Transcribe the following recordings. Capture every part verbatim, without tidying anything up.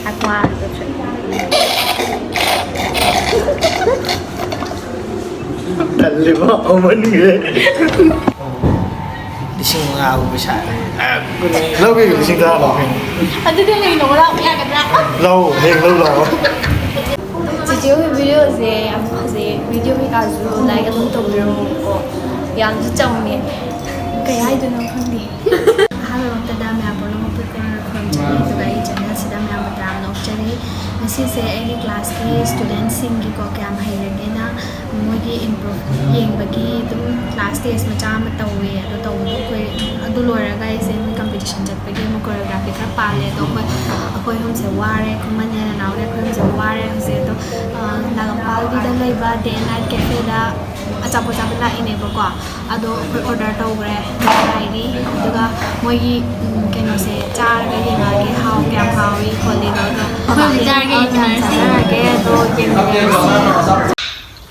ꯍꯥꯏꯀ꯭ꯋꯥ꯫ ꯇꯜꯂꯤꯕꯣ, ꯍꯧꯃꯟꯈ꯭ꯔꯦ꯫ ꯂꯤꯁꯤꯡ ꯃꯉꯥꯕꯨ ꯄꯩꯁꯥ ꯂꯧꯒꯦ, ꯂꯤꯁꯤꯡ ꯇꯔꯥ ꯂꯧꯒꯦ꯫ ꯑꯗꯨꯗꯤ ꯍꯌꯦꯡ ꯂꯧꯕ ꯂꯥꯛꯄ ꯌꯥꯒꯗ꯭ꯔꯥ? ꯂꯧ, ꯍꯌꯦꯡ ꯂꯧ ꯂꯥꯛꯑꯣ꯫ ꯆꯤꯆꯦ ꯍꯣꯏ ꯚꯤꯗꯤꯑꯣꯁꯦ ꯌꯥꯝ ꯐꯖꯩ꯫ ꯚꯤꯗꯤꯑꯣ ꯀꯩꯀꯥꯁꯨ ꯂꯥꯏꯛ ꯑꯗꯨꯝ ꯇꯧꯕꯤꯔꯝꯃꯨꯀꯣ꯫ ꯌꯥꯝꯁꯨ ꯆꯝꯃꯦ꯫ ꯀꯩ ꯍꯥꯏꯗꯣꯏꯅꯣ ꯈꯪꯗꯦ꯫ ꯑꯍꯥꯟꯕꯃꯛꯇꯗ ꯃꯌꯥꯝ ꯄꯨꯝꯅꯃꯛꯄꯨ ꯏꯈꯣꯏꯅ ꯈꯨꯔꯨꯝꯖꯔꯤ, ꯑꯗꯨꯒ ꯑꯩꯒꯤ ꯆꯦꯅꯦꯜꯁꯤꯗ ꯃꯌꯥꯝꯕꯨ ꯇꯔꯥꯝꯅ ꯑꯣꯛꯆꯔꯤ꯫ ꯉꯁꯤꯁꯦ ꯑꯩꯒꯤ ꯀ꯭ꯂꯥꯁꯀꯤ ꯁ꯭ꯇꯨꯗꯦꯟꯠꯁꯤꯡꯒꯤꯀꯣ ꯀꯌꯥꯝ ꯍꯩꯔꯒꯦꯅ ꯃꯣꯏꯒꯤ ꯏꯝꯄ꯭ꯔꯨꯚ ꯌꯦꯡꯕꯒꯤ ꯑꯗꯨꯝ ꯀ꯭ꯂꯥꯁ ꯇꯦꯁ ꯃꯆꯥ ꯑꯃ ꯇꯧꯋꯦ꯫ ꯑꯗꯣ ꯇꯧꯕꯗꯣ ꯑꯩꯈꯣꯏ ꯑꯗꯨ ꯂꯣꯏꯔꯒ ꯑꯩꯁꯦ ꯃꯣꯏ ꯀꯝꯄꯤꯇꯤꯁꯟ ꯆꯠꯄꯒꯤ ꯑꯃꯨꯛ ꯀꯣꯔꯤꯌꯣꯒ꯭ꯔꯥꯐꯤ ꯈꯔ ꯄꯥꯜꯂꯦ꯫ ꯑꯗꯣ ꯑꯩꯈꯣꯏ, ꯑꯩꯈꯣꯏ ꯑꯍꯨꯝꯁꯦ ꯋꯥꯔꯦ, ꯈꯨꯃꯟꯅꯦ ꯅꯅꯥꯎꯅꯦ, ꯑꯩꯈꯣꯏ ꯑꯍꯨꯝꯁꯦ ꯋꯥꯔꯦ ꯍꯧꯖꯤꯛ꯫ ꯑꯗꯣ, ꯑ, ꯅꯥꯒꯥꯝꯄꯥꯜꯒꯤꯗ ꯂꯩꯕ ꯗꯦ ꯑꯦꯟ ꯅꯥꯏꯠ ꯀꯦꯐꯦꯗ ꯑꯆꯥꯄꯣꯠ ꯆꯥꯕ ꯂꯥꯛꯏꯅꯦꯕꯀꯣ꯫ ꯑꯗꯣ ꯑꯩꯈꯣꯏ ꯑꯣꯔꯗꯔ ꯇꯧꯈ꯭ꯔꯦ, ꯉꯥꯏꯔꯤ꯫ ꯑꯗꯨꯒ ꯃꯣꯏꯒꯤ, ꯎꯝ, ꯀꯩꯅꯣꯁꯦ ꯆꯥꯔꯒ ꯌꯦꯡꯉꯛꯑꯒꯦ, ꯍꯥꯎ-, ꯀꯌꯥꯝ ꯍꯥꯎꯏ ꯈꯣꯠꯂꯤꯗꯣ꯫ ꯑꯗꯣ ꯑꯩꯈꯣꯏ ꯍꯧꯖꯤꯛ ꯆꯥꯔꯒ ꯑꯩꯈꯣꯏ ꯃꯌꯥꯝ ꯌꯦꯡꯃꯤꯟꯅꯔꯁꯤ꯫ ꯆꯥꯖꯔꯒꯦ, ꯑꯗꯣ ꯌꯦꯡꯃꯤꯟꯅꯔꯁꯤ꯫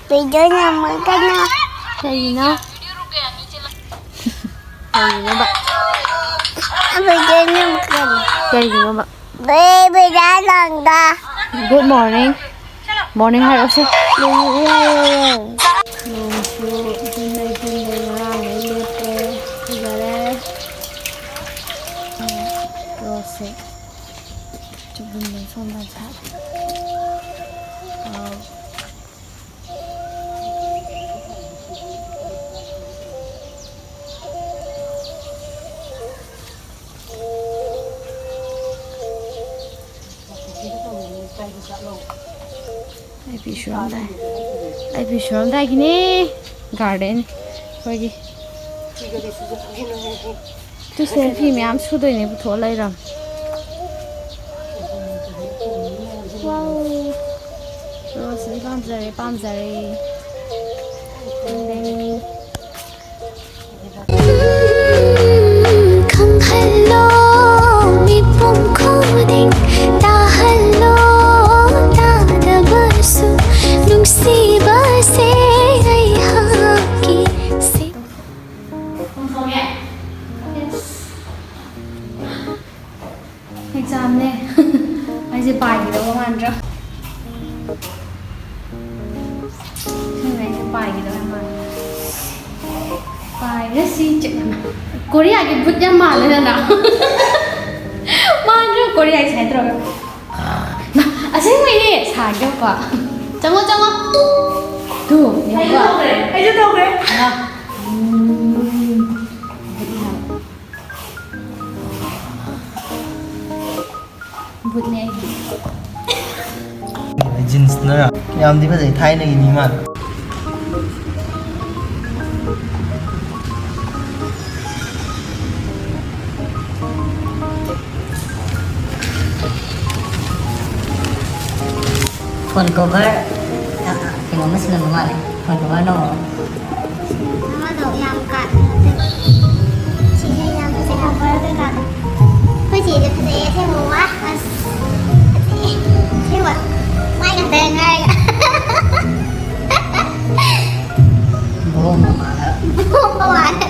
ꯚꯤꯗꯤꯑꯣ ꯅꯝꯃꯛꯀꯅꯨ꯫ ꯀꯩꯒꯤꯅꯣ? ꯀꯩꯒꯤꯅꯣꯕ? ꯚꯤꯗꯤꯑꯣ ꯅꯝꯃꯛꯀꯅꯨ꯫ ꯀꯩꯒꯤꯅꯣꯕ? ꯕꯦ, ꯕꯦ, ꯗꯥ ꯂꯥꯡꯗ꯫ Good morning꯫ Morning ꯍꯥꯏꯔꯛꯑꯣꯁꯦ꯫ ꯅꯣꯡꯁꯨ ꯏꯪꯅ ꯏꯪꯅ ꯉꯔꯥꯡꯗꯩ ꯂꯦꯞꯇ꯭ꯔꯦ꯫ ꯐꯖꯔꯦ꯫ ꯔꯣꯁꯁꯦ ꯆꯨꯝꯅ ꯁꯣꯝꯗ ꯁꯥꯠꯂꯦ꯫ ꯑꯥ꯫ ꯑꯩ ꯐꯤ ꯁꯨꯔꯝꯗꯥꯏ, ꯑꯩ ꯐꯤ ꯁꯨꯔꯝꯗꯥꯏꯒꯤꯅꯦ꯫ ꯒꯥꯔꯗꯦꯟ ꯑꯩꯈꯣꯏꯒꯤ꯫ ꯇꯨꯁꯦ ꯐꯤ ꯃꯌꯥꯝ ꯁꯨꯗꯣꯏꯅꯦ ꯄꯨꯊꯣꯛꯑ ꯂꯩꯔꯝ꯫ ꯋꯥꯎ꯫ ꯔꯣꯁ ꯑꯩ ꯄꯥꯝꯖꯔꯦ, ꯄꯥꯝꯖꯔꯦ꯫ ꯇꯦꯡ ꯇꯦꯡ꯫ ꯈꯪꯍꯜꯂꯣ ꯃꯤꯄꯨꯝ ꯈꯨꯗꯤꯡ ꯇꯥꯍꯜꯂꯣ ꯇꯥꯗꯕꯁꯨ ꯅꯨꯡꯁꯤꯕꯁꯦ ꯑꯩꯍꯥꯛꯀꯤ ꯁꯤ ꯑꯦꯛꯖꯥꯝꯅꯦ꯫ ꯑꯩꯁꯦ ꯄꯥꯏꯒꯗꯕ ꯃꯥꯟꯗ꯭ꯔꯣ? ꯁꯤꯅ ꯑꯩꯁꯦ ꯄꯥꯏꯒꯗꯕ ꯃꯥꯟꯗ꯭ꯔꯣ? ꯄꯥꯏꯔꯁꯤ ꯆꯠꯂꯅ꯫ ꯀꯣꯔꯤꯌꯥꯒꯤ ꯕꯨꯠ ꯌꯥꯝ ꯃꯥꯜꯂꯦꯗꯅ꯫ ꯃꯥꯟꯗ꯭ꯔꯣ? ꯀꯣꯔꯤꯌꯥꯒꯤ ꯁꯨꯃꯥꯏꯅ ꯇꯧꯔꯒ꯫ ꯃꯥ, ꯑꯁꯦꯡꯕꯩꯅꯦ꯫ ꯁꯥꯒꯦꯀꯣ꯫ ꯆꯪꯉꯣ, ꯆꯪꯉꯣ꯫ ꯇꯨ, ꯑꯩꯁꯨ ꯌꯦꯡꯉꯨꯀꯣ꯫ ꯇꯧꯈ꯭ꯔꯦ꯫ ꯑꯩꯁꯨ ꯇꯧꯈ꯭ꯔꯦ꯫ ꯃꯥ꯫ ꯎꯝ꯫ ꯕꯨꯠꯅꯦ ꯑꯩꯗꯤ꯫ ꯖꯤꯟꯁꯅꯔ? ꯌꯥꯝꯗꯤ ꯐꯖꯩ, ꯊꯥꯏꯅꯒꯤ ꯃꯤ ꯃꯥꯜꯂꯦ꯫ ꯐꯣꯟ ꯀꯣꯚꯔ, ꯑ, ꯑ, ꯀꯩꯅꯣꯝꯃ ꯁꯤꯜꯂꯝꯕ ꯃꯥꯜꯂꯦ꯫ ꯐꯣꯟ ꯀꯣꯚꯔ ꯑꯅꯧꯕ ꯑꯃ꯫ ꯑꯃꯗꯣ ꯌꯥꯝ ꯀꯥ-, ꯁꯤꯁꯦ ꯌꯥꯝ ꯐꯖꯩ, ꯀꯣꯚꯔ ꯀꯩꯀꯥꯗꯣ꯫ ꯑꯩꯈꯣꯏ ꯆꯦꯁꯦ ꯐꯖꯩꯌꯦ ꯑꯁꯦꯡꯕ꯫ ꯋꯥ! ꯑꯁ! ꯐꯖꯩꯌꯦ꯫ ꯑꯁꯦꯡꯕ꯫ ꯃꯥꯏ ꯉꯥꯛꯇ ꯉꯥꯏꯔꯒ꯫ ꯕꯣꯝ ꯃꯃꯥꯒ꯫ ꯕꯣꯝ ꯃꯃꯥꯒ꯫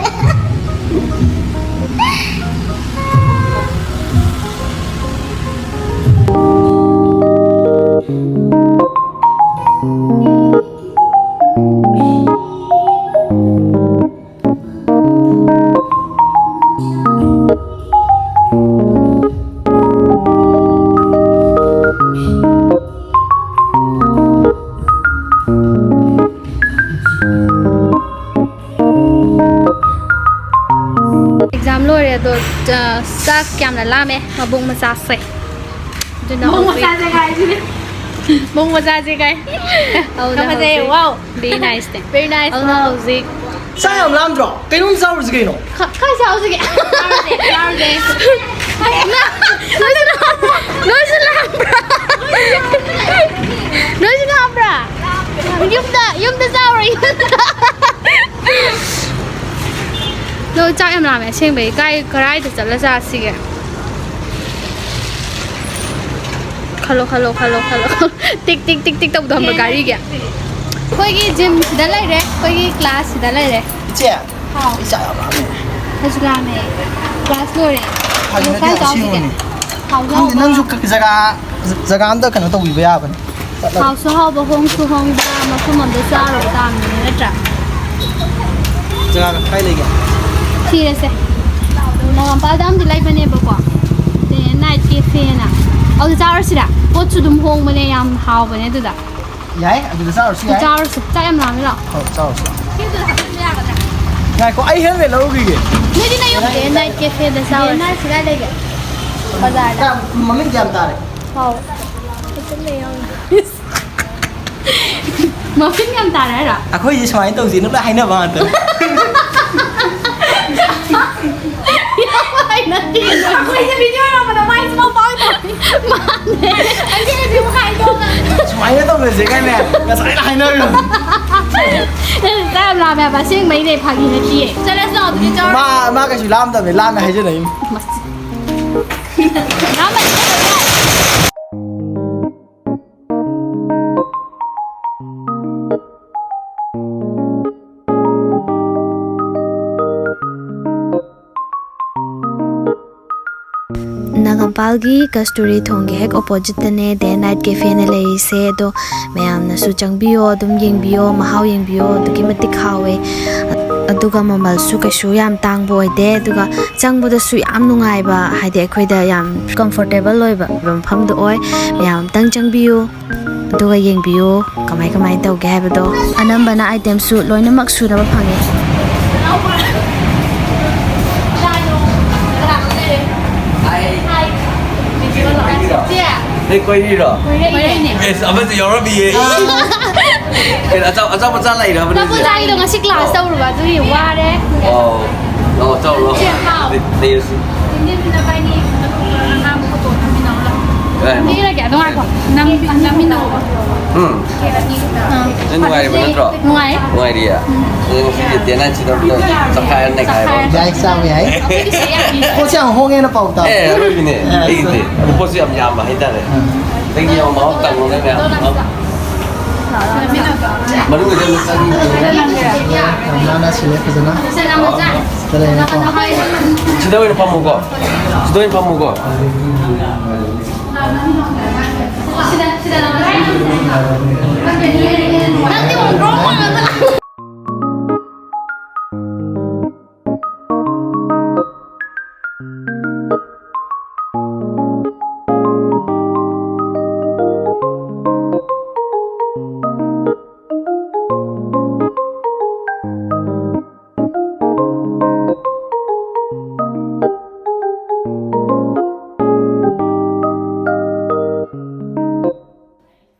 ꯑꯦꯛꯖꯥꯝ ꯂꯣꯏꯔꯦ ꯑꯗꯣ, ꯑ, ꯆꯥꯛ ꯌꯥꯝꯅ ꯂꯥꯝꯃꯦ, ꯃꯕꯨꯡ ꯃꯆꯥꯁꯦ꯫ ꯑꯗꯨꯅ ꯃꯕꯨꯡ ꯍꯧꯖꯤꯛ ꯃꯆꯥꯁꯦ ꯀꯥꯏꯁꯤꯅꯦ꯫ ꯃꯕꯨꯡ ꯃꯆꯥꯁꯦ ꯀꯥꯏ꯫ ꯑꯗꯨꯅ ꯌꯥꯝ ꯐꯖꯩꯌꯦ, ꯍꯧꯖꯤꯛ ꯋꯥꯎ꯫ Very nice ꯅꯦ꯫ Very nice, ꯑꯗꯨꯅ ꯋꯥꯎ꯫ ꯍꯧꯖꯤꯛ ꯆꯥꯛ ꯌꯥꯝ ꯂꯥꯝꯗ꯭ꯔꯣ? ꯀꯩꯅꯣꯝ ꯆꯥꯔꯨꯁꯤ ꯀꯩꯅꯣ꯫ ꯈ-, ꯈꯔ ꯆꯥꯎꯁꯤꯒꯦ꯫ ꯆꯥꯔꯨꯁꯦ, ꯆꯥꯔꯨꯁꯦ꯫ ꯅꯣꯏꯁꯨ ꯂꯥꯝ-, ꯅꯣꯏꯁꯨ ꯂꯥꯝꯕ꯭ꯔꯥ? ꯅꯣꯏꯁꯨ ꯂꯥꯝꯕ꯭ꯔꯥ? ꯌꯨꯝꯗ, ꯌꯨꯝꯗ ꯆꯥꯎꯔꯦ, ꯌꯨꯝꯗ꯫ ꯅꯣꯏ ꯆꯥꯛ ꯌꯥꯝ ꯂꯥꯝꯃꯦ ꯑꯁꯦꯡꯕꯩ꯫ ꯀꯥꯏ, ꯀꯔꯥꯏꯗ ꯆꯠꯂ ꯆꯥꯁꯤꯒꯦ? ꯈꯜꯂꯣ, ꯈꯜꯂꯣ, ꯈꯜꯂꯣ, ꯈꯜꯂꯣ꯫ ꯇꯤꯛ, ꯇꯤꯛ, ꯇꯤꯛ, ꯇꯤꯛ ꯇꯧꯕꯗꯣ ꯈꯪꯕ꯭ꯔꯥ ꯒꯥꯔꯤꯒꯤ? ꯑꯩꯈꯣꯏꯒꯤ ꯖꯤꯝ ꯁꯤꯗ ꯂꯩꯔꯦ, ꯑꯩꯈꯣꯏꯒꯤ ꯀ꯭ꯂꯥꯁ ꯁꯤꯗ ꯂꯩꯔꯦ꯫ ꯏꯆꯦ, ꯍꯥꯎ꯫ ꯑꯩ ꯆꯥꯛ ꯌꯥꯝ ꯂꯥꯝꯃꯦ꯫ ꯑꯩꯁꯨ ꯂꯥꯝꯃꯦ꯫ ꯀ꯭ꯂꯥꯁ ꯂꯣꯏꯔꯦ꯫ ꯐꯥꯒꯤ ꯑꯗꯣ ꯅꯠꯇꯦ, ꯀꯥꯏ ꯆꯥꯎꯁꯤꯒꯦ? ꯑꯁꯦꯡꯕꯅꯦ꯫ ꯈꯪꯗꯦ, ꯅꯪꯁꯨ ꯖꯒꯥ, ꯖꯒꯥ ꯑꯝꯗ ꯀꯩꯅꯣ ꯇꯧꯕꯤꯕ ꯌꯥꯕꯅꯤ꯫ ꯆꯠꯂꯒ꯫ ꯍꯥꯎꯁꯨ ꯍꯥꯎꯕ, ꯍꯣꯡꯁꯨ ꯍꯣꯡꯕ ꯃꯐꯝ ꯑꯝꯗ ꯆꯥꯔꯨꯕ ꯇꯥꯕꯅꯤ, ꯅꯠꯇ꯭ꯔꯥ? ꯖꯒꯥ ꯀꯥꯏ ꯂꯩꯒꯦ? ꯊꯤꯔꯁꯦ꯫ ꯅꯒꯥꯝꯄꯥꯜꯗ ꯑꯃꯗꯤ ꯂꯩꯕꯅꯦꯕꯀꯣ, ꯗꯦ ꯅꯥꯏꯠ ꯀꯦꯐꯦꯅ꯫ ꯑꯗꯨ ꯆꯥꯔꯨꯁꯤꯔꯥ? ꯄꯣꯠꯁꯨ ꯑꯗꯨꯝ ꯍꯣꯡꯕꯅꯦ, ꯌꯥꯝ ꯍꯥꯎꯕꯅꯦ ꯑꯗꯨꯗ꯫ ꯌꯥꯏ, ꯑꯗꯨꯗ ꯆꯥꯔꯨꯁꯨ ꯌꯥꯏ꯫ ꯆꯥꯔꯨꯁꯤ꯫ ꯆꯥꯛ ꯌꯥꯝ ꯂꯥꯝꯃꯦ, ꯂꯥꯛꯑꯣ꯫ ꯑꯧ, ꯆꯥꯔꯨꯁꯤ꯫ ꯉꯥꯏꯈꯣ, ꯑꯩ ꯍꯦꯜꯃꯦꯠ ꯂꯧꯔꯨꯈꯤꯒꯦ꯫ ꯅꯣꯏꯗꯤ ꯅꯌꯨꯝ ꯗꯦ ꯅꯥꯏꯠ ꯀꯦꯐꯦꯗ ꯆꯥꯔꯨꯁꯤ꯫ ꯗꯦ ꯅꯥꯏꯠꯁꯤ ꯀꯥꯏ ꯂꯩꯒꯦ? ꯕꯖꯥꯔꯗ꯫ ꯃꯃꯤꯡ ꯀꯌꯥꯝ ꯇꯥꯔꯦ? ꯑꯧ꯫ ꯃꯐꯤꯟ ꯌꯥꯝ ꯇꯥꯔꯦ ꯍꯥꯏꯔꯣ? ꯑꯩꯈꯣꯏꯁꯦ ꯁꯨꯃꯥꯏꯅ ꯇꯧꯁꯤꯅ ꯂꯣꯏ ꯍꯥꯏꯅꯕ ꯉꯥꯛꯇꯅꯦ꯫ ꯌꯥꯝ ꯍꯩꯅꯗꯦ꯫ ꯑꯩꯈꯣꯏꯁꯦ ꯚꯤꯗꯤꯑꯣ ꯌꯦꯡꯕꯗ ꯃꯥꯏꯁꯦ ꯄꯪꯄꯥꯡ ꯇꯧꯏ꯫ ꯃꯥꯅꯦ꯫ ꯑꯁꯤ ꯑꯁꯤ ꯍꯥꯏꯗꯣꯛꯑꯒ꯫ ꯁꯨꯃꯥꯏꯅ ꯇꯧꯅꯁꯦ ꯀꯥꯏꯅ ꯉꯁꯥꯏꯅ ꯍꯥꯏꯅꯈ꯭ꯔꯕꯅꯤ꯫ ꯅꯪ ꯆꯥꯛ ꯌꯥꯝ ꯂꯥꯝꯃꯦ ꯍꯥꯏꯕ, ꯑꯁꯦꯡꯕꯩꯅꯦ, ꯐꯥꯒꯤ ꯅꯠꯇꯤꯌꯦ꯫ ꯆꯠꯂꯁꯤ ꯂꯥꯛꯑꯣ ꯑꯗꯨꯗꯤ, ꯆꯥꯔꯣ꯫ ꯃꯥ, ꯃꯥ ꯀꯩꯁꯨ ꯂꯥꯝꯗꯕꯅꯦ, ꯂꯥꯝꯃꯦ ꯍꯥꯏꯖꯤꯜꯂꯛꯏꯅꯤ꯫ ꯃꯁꯤ꯫ ꯂꯥꯝꯃꯗꯤ ꯆꯠꯂꯣ ꯌꯥꯔꯦ꯫ ꯅꯥꯒꯥꯝꯄꯥꯜꯒꯤ ꯀꯁꯇꯨꯔꯤ ꯊꯣꯡꯒꯤ ꯍꯦꯛ ꯑꯣꯄꯣꯖꯤꯠꯇꯅꯦ ꯗꯦ ꯅꯥꯏꯠ ꯀꯦꯐꯦꯅ ꯂꯩꯔꯤꯁꯦ꯫ ꯑꯗꯣ ꯃꯌꯥꯝꯅꯁꯨ ꯆꯪꯕꯤꯌꯣ, ꯑꯗꯨꯝ ꯌꯦꯡꯕꯤꯌꯣ, ꯃꯍꯥꯎ ꯌꯦꯡꯕꯤꯌꯣ, ꯑꯗꯨꯛꯀꯤ ꯃꯇꯤꯛ ꯍꯥꯎꯋꯦ꯫ ꯑꯗꯨꯒ ꯃꯃꯜꯁꯨ ꯀꯩꯁꯨ ꯌꯥꯝ ꯇꯥꯡꯕ ꯑꯣꯏꯗꯦ, ꯑꯗꯨꯒ ꯆꯪꯕꯗꯁꯨ ꯌꯥꯝ ꯅꯨꯡꯉꯥꯏꯕ, ꯍꯥꯏꯗꯤ ꯑꯩꯈꯣꯏꯗ ꯌꯥꯝ ꯀꯝꯐꯣꯔꯇꯦꯕꯜ ꯑꯣꯏꯕ ꯃꯐꯝꯗꯣ ꯑꯣꯏ꯫ ꯃꯌꯥꯝ ꯑꯝꯇꯪ ꯆꯪꯕꯤꯌꯨ꯫ ꯑꯗꯨꯒ ꯌꯦꯡꯕꯤꯌꯨ ꯀꯃꯥꯏ ꯀꯃꯥꯏꯅ ꯇꯧꯒꯦ ꯍꯥꯏꯕꯗꯣ꯫ ꯑꯅꯝꯕꯅ items ꯁꯨ ꯂꯣꯏꯅꯃꯛ ꯁꯨꯅꯕ ꯐꯪꯉꯦ꯫ ꯅꯣꯏ ꯀꯣꯏꯔꯤꯔꯣ? ꯀꯣꯏꯔꯛꯏꯅꯦ꯫ ꯑꯦꯁ, ꯑꯃꯁꯨ ꯌꯥꯎꯔꯝꯃꯤꯌꯦ꯫ ꯀꯩꯅꯣ, ꯑꯆꯥ-, ꯑꯆꯥꯄꯣꯠ ꯆꯥ ꯂꯩꯔꯕ ꯅꯣꯏꯁꯦ? ꯑꯆꯥꯄꯣꯠ ꯆꯥꯔꯤꯗꯣ ꯉꯁꯤ class ꯇꯧꯔꯨꯕ ꯑꯗꯨꯒꯤ ꯋꯥꯔꯦ꯫ ꯑꯣ, ꯂꯥꯛꯑꯣ, ꯆꯥꯎ, ꯂꯥꯛꯑꯣ꯫ ꯆꯦ, ꯍꯥꯎ꯫ ꯂꯩ-, ꯂꯩꯔꯁꯤ꯫ ꯅꯤꯡꯊꯤꯟꯗꯨꯅ ꯏꯕꯥꯅꯤ ꯑꯍꯥꯟꯕ ꯈꯨꯗꯣꯜ ꯅꯝꯃꯤꯟꯅꯧ ꯂꯥꯎ꯫ ꯀꯗꯥꯏꯅꯣ? ꯄꯤꯔꯒꯦ, ꯑꯗꯨ ꯉꯥꯏꯈꯣ꯫ ꯅꯝ-, ꯅꯝꯃꯤꯟꯅꯧꯕ꯫ ꯎꯝ꯫ ꯑꯥ꯫ ꯅꯪ ꯅꯨꯡꯉꯥꯏꯔꯤꯕ ꯅꯠꯇ꯭ꯔꯣ? ꯅꯨꯡꯉꯥꯏ꯫ ꯅꯨꯡꯉꯥꯏꯔꯤꯌꯦ? ꯎꯝ꯫ ꯑꯗꯣ ꯉꯁꯤꯗꯤ ꯗꯦ ꯅꯥꯏꯠꯁꯤꯗ ꯑꯝꯇ ꯆꯈꯥꯏꯔ ꯅꯩꯈꯥꯏꯔꯣ꯫ ꯆꯈꯥꯏꯔ꯫ ꯌꯥꯏ, ꯆꯥꯕ ꯌꯥꯏ꯫ ꯑꯩꯈꯣꯏꯒꯤꯁꯦ ꯌꯥꯝ ꯄꯣꯠꯁꯦ ꯌꯥꯝ ꯍꯣꯡꯉꯦꯅ ꯄꯥꯎ ꯇꯥꯕ꯫ ꯑꯦ, ꯑꯔꯣꯏꯕꯤꯅꯦ꯫ ꯑꯥ, ꯑꯩꯒꯤꯗꯤ꯫ ꯑꯗꯨ ꯄꯣꯠꯁꯨ ꯌꯥꯝ ꯌꯥꯝꯕ ꯍꯥꯏꯇꯥꯔꯦ꯫ ꯑꯥ꯫ ꯅꯪꯒꯤ ꯌꯥꯝ ꯃꯍꯥꯎ ꯇꯪꯉꯣꯅꯦ ꯃꯌꯥꯝ꯫ ꯗꯣꯅꯠꯁꯇ꯫ ꯃꯅꯨꯡꯗ ꯆꯪꯉꯤ꯫ ꯌꯥꯝ ꯅꯥꯟꯅ ꯁꯤꯜꯂꯦ ꯐꯖꯅ꯫ ꯁꯤꯗ ꯂꯩꯔꯦꯀꯣ꯫ ꯁꯤꯗ ꯑꯣꯏꯅ ꯐꯝꯃꯨꯀꯣ꯫ ꯁꯤꯗ ꯑꯣꯏꯅ ꯐꯝꯃꯨꯀꯣ꯫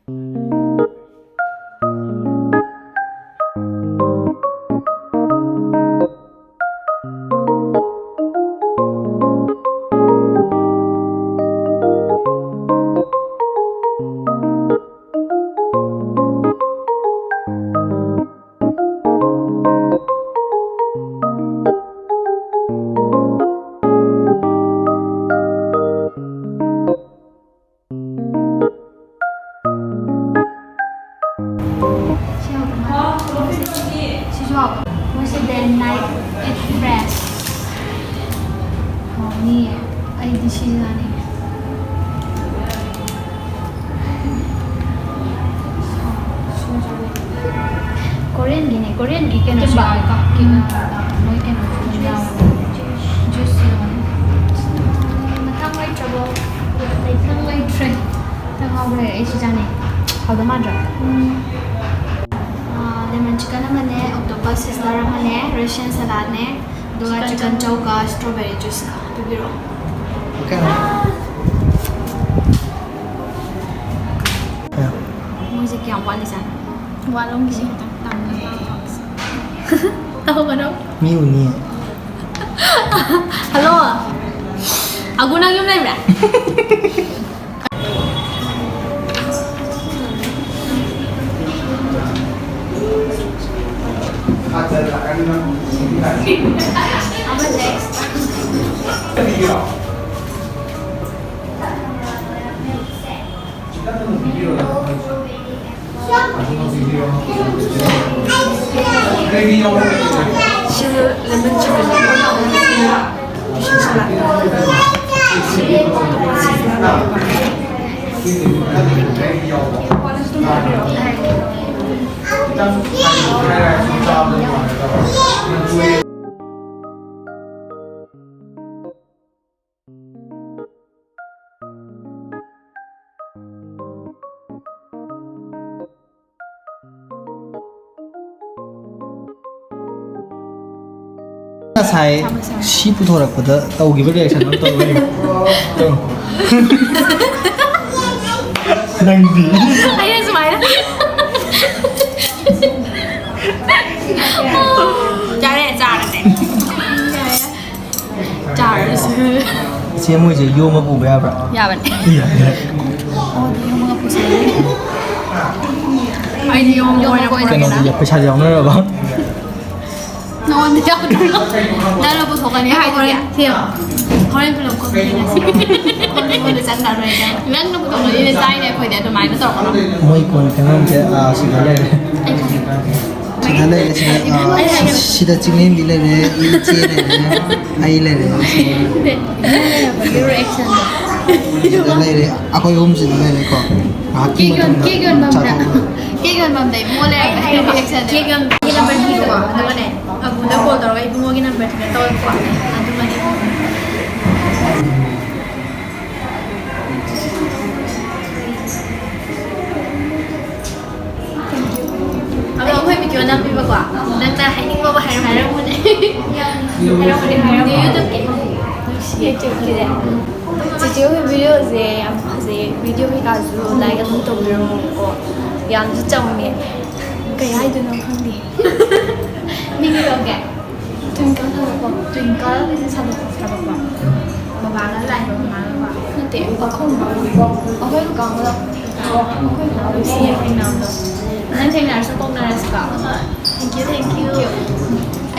ꯁꯤꯁꯨ ꯍꯥꯎꯕ꯫ ꯃꯣꯏꯁꯦ ꯗꯦ ꯅꯥꯏꯠ ꯑꯦꯠ ꯐ꯭ꯔꯦꯁ꯫ ꯍꯥꯎꯅꯤꯌꯦ꯫ ꯑꯩꯗꯤ ꯁꯤ ꯆꯥꯅꯤꯡꯉꯦ꯫ ꯀꯣꯔꯤꯌꯟꯒꯤꯅꯦ, ꯀꯣꯔꯤꯌꯟꯒꯤ ꯀꯩꯅꯣꯁꯨ ꯀꯤꯝꯕꯥꯞ꯫ ꯌꯥꯎꯋꯦꯀꯣ꯫ ꯀꯤꯝꯕꯥꯞ꯫ ꯃꯣꯏ ꯀꯩꯅꯣꯁꯨ ꯑꯗꯨꯝ ꯌꯥꯎꯋꯦ꯫ ꯖꯨꯁ ꯌꯥꯎꯋꯦ꯫ ꯃꯊꯪ ꯂꯩꯇ꯭ꯔꯕꯣ? ꯃꯊꯪ ꯂꯩꯇ꯭ꯔꯦ꯫ ꯃꯊꯪ ꯍꯧꯈ꯭ꯔꯦ꯫ ꯑꯩ ꯁꯤ ꯆꯥꯅꯤꯡꯉꯦ꯫ ꯍꯥꯎꯗꯧ ꯃꯥꯟꯗ꯭ꯔꯥ? ꯎꯝ꯫ ꯑꯥ, ꯂꯦꯃꯟ ꯆꯤꯀꯟ ꯑꯃꯅꯦ, ꯑꯣꯛꯇꯣꯄꯁ ꯁꯤꯖꯂꯔ ꯑꯃꯅꯦ, ꯔꯁꯤꯌꯟ ꯁꯂꯥꯗꯅꯦ, ꯑꯗꯨꯒ ꯆꯤꯀꯟ ꯆꯤꯀꯟ ꯆꯧ꯫ ꯆꯧꯒ ꯁ꯭ꯇ꯭ꯔꯣꯕꯦꯔꯤ ꯖꯨꯁꯀ ꯄꯤꯕꯤꯔꯛꯑꯣ꯫ Okay. ꯃꯣꯏꯁꯦ ꯀꯌꯥꯝ ꯋꯥꯠꯂꯤꯖꯥꯠꯅꯣ? ꯋꯥꯠꯂꯝꯈꯤꯅꯤ꯫ ꯁꯤ ꯈꯤꯇꯪ ꯇꯞꯅ ꯇꯧꯔꯁꯤ꯫ ꯇꯧꯒꯅꯣ꯫ ꯃꯤ ꯎꯅꯤ꯫ ꯍꯜꯂꯣ꯫ ꯑꯒꯨ ꯅꯪ ꯌꯨꯝ ꯂꯩꯕ꯭ꯔꯥ? ꯁꯤꯁꯨ lemon chilli. ꯉꯁꯥꯏ ꯁꯤ ꯄꯨꯊꯣꯔꯛꯄꯗ ꯇꯧꯈꯤꯕ reaction ꯑꯃ ꯇꯧꯔꯦ꯫ ꯅꯪꯗꯤ? ꯑꯩꯅ ꯁꯨꯃꯥꯏꯅ꯫ ꯌꯥꯔꯦ, ꯆꯥꯔꯁꯦ꯫ ꯆꯥꯔꯁꯦ꯫ ꯏꯆꯦ, ꯃꯣꯏꯁꯦ ꯌꯣꯝꯃ ꯄꯨꯕ ꯌꯥꯕ꯭ꯔꯥ? ꯌꯥꯕꯅꯦ꯫ ꯌꯥꯏ, ꯌꯥꯏ꯫ ꯑꯣ, ꯑꯗꯨ ꯌꯣꯝꯃꯒ ꯄꯨꯁꯜꯂꯦ꯫ ꯑꯩꯗꯤ ꯌꯣꯝꯃ ꯌꯣꯝꯃꯒ ꯑꯣꯏꯅ ꯄꯨꯔꯒꯦ꯫ ꯀꯩꯅꯣꯗꯤ ꯄꯩꯁꯥꯗꯤ ꯌꯥꯎꯅꯔꯕ? ꯅꯉꯣꯟꯗ ꯌꯥꯎꯗ꯭ꯔꯣ? ꯅꯪꯅ ꯄꯨꯊꯣꯛꯀꯅꯤ ꯍꯥꯏꯗꯨꯗꯤ꯫ ꯍꯣꯔꯦꯟ ꯄꯨꯂꯞ ꯀꯣꯟꯅ ꯌꯦꯡꯉꯁꯤ꯫ ꯀꯣꯟꯅ ꯆꯪꯉꯔꯣꯏꯗ꯫ ꯅꯪꯅ ꯄꯨꯊꯣꯛꯀꯅꯤꯅ ꯆꯥꯏꯅꯦ ꯑꯩꯈꯣꯏꯗꯤ ꯑꯗꯨꯃꯥꯏꯅ ꯇꯧꯔꯛꯀꯅꯣ꯫ ꯃꯣꯏ ꯀꯣꯟ ꯐꯦꯡꯐꯝꯁꯦ, ꯑꯥ, ꯁꯤꯗ ꯂꯩꯔꯦ꯫ ꯁꯤꯗ ꯂꯩꯔꯦ, ꯁꯤꯗ, ꯑꯥ, ꯁꯤ-, ꯁꯤꯗ ꯆꯤꯡꯂꯦꯝꯕꯤ ꯂꯩꯔꯦ, ꯏꯆꯦ ꯂꯩꯔꯦ, ꯑꯩ ꯂꯩꯔꯦ꯫ ꯁꯤꯗ ꯂꯩꯔꯦ, ꯑꯩꯈꯣꯏ ꯑꯍꯨꯝ ꯁꯤꯗ ꯂꯩꯔꯦꯀꯣ꯫ ꯉꯥꯏꯍꯥꯛꯀꯤ ꯀꯦꯛ ꯌꯣꯟ-, ꯃꯇꯝꯗ ꯀꯦꯛ ꯌꯣꯟꯐꯝꯗ꯫ ꯆꯥꯊꯣꯛꯑꯒ꯫ ꯀꯦꯛ ꯌꯣꯟꯐꯝꯗ ꯏꯕꯨꯡꯉꯣ ꯂꯩꯔꯝꯃꯦ꯫ ꯀꯦꯛ ꯌꯣꯟꯐꯝ꯫ ꯀꯦꯛ ꯌꯣꯟꯐꯝꯒꯤ ꯅꯝꯕꯔ ꯄꯤꯔꯣꯀꯣ, ꯑꯗꯨꯒꯅꯦ ꯑꯕꯨꯗ ꯀꯣꯜ ꯇꯧꯔꯒ ꯏꯕꯨꯡꯉꯣꯒꯤ ꯅꯝꯕꯔꯁꯤꯗ ꯇꯧꯔꯛꯄ꯫ ꯑꯗꯨꯃꯅꯦ꯫ ꯑꯗꯣ ꯑꯩꯈꯣꯏ ꯚꯤꯗꯤꯑꯣ ꯅꯝꯃꯤꯕꯀꯣ, ꯅꯪꯅ ꯍꯥꯏꯅꯤꯡꯕ ꯑꯃ ꯍꯥꯏꯔꯝꯃꯨꯅꯦ꯫ ꯍꯥꯏꯔꯝꯃꯨꯅꯦ, ꯍꯥꯏꯔꯝꯃꯨꯅꯦ꯫ ꯌꯨꯇ꯭ꯌꯨꯕꯀꯤ꯫ ꯅꯨꯡꯁꯤꯌꯦ꯫ ꯆꯤꯆꯦ ꯍꯣꯏ ꯚꯤꯗꯤꯑꯣꯁꯦ ꯌꯥꯝ ꯐꯖꯩ, ꯚꯤꯗꯤꯑꯣ ꯀꯩꯀꯥꯁꯨ ꯂꯥꯏꯛ ꯑꯗꯨꯝ ꯇꯧꯕꯤꯔꯝꯃꯨꯀꯣ, ꯌꯥꯝꯁꯨ ꯆꯝꯃꯦ, ꯀꯩ ꯍꯥꯏꯗꯣꯏꯅꯣ ꯈꯪꯗꯦ꯫ ꯃꯤꯡ ꯀꯩ ꯀꯧꯒꯦ? ꯇ꯭ꯋꯤꯡꯀꯜ ꯊꯥꯗꯣꯛꯄ꯫ ꯇ꯭ꯋꯤꯡꯀꯜ ꯊꯥꯗꯣꯛꯄ꯫ ꯊꯥꯗꯣꯛꯄ꯫ ꯕꯕꯥꯅ ꯂꯥꯛꯑꯦꯕ, ꯃꯃꯥꯅꯀꯣ꯫ ꯅꯠꯇꯦ, ꯑꯩꯈꯣꯏ ꯃꯃꯥ-, ꯑꯩꯈꯣꯏ ꯀꯀꯥ ꯑꯃ ꯂꯥꯛꯄ꯫ ꯑꯩꯈꯣꯏ ꯃꯃꯥ ꯍꯣꯏ ꯁꯤ ꯊꯦꯡꯅꯕꯗꯣ꯫ ꯅꯪ ꯊꯦꯡꯅꯔꯁꯨ ꯀꯣꯛꯅꯔꯁꯤꯀꯣ꯫ Thank you, thank you.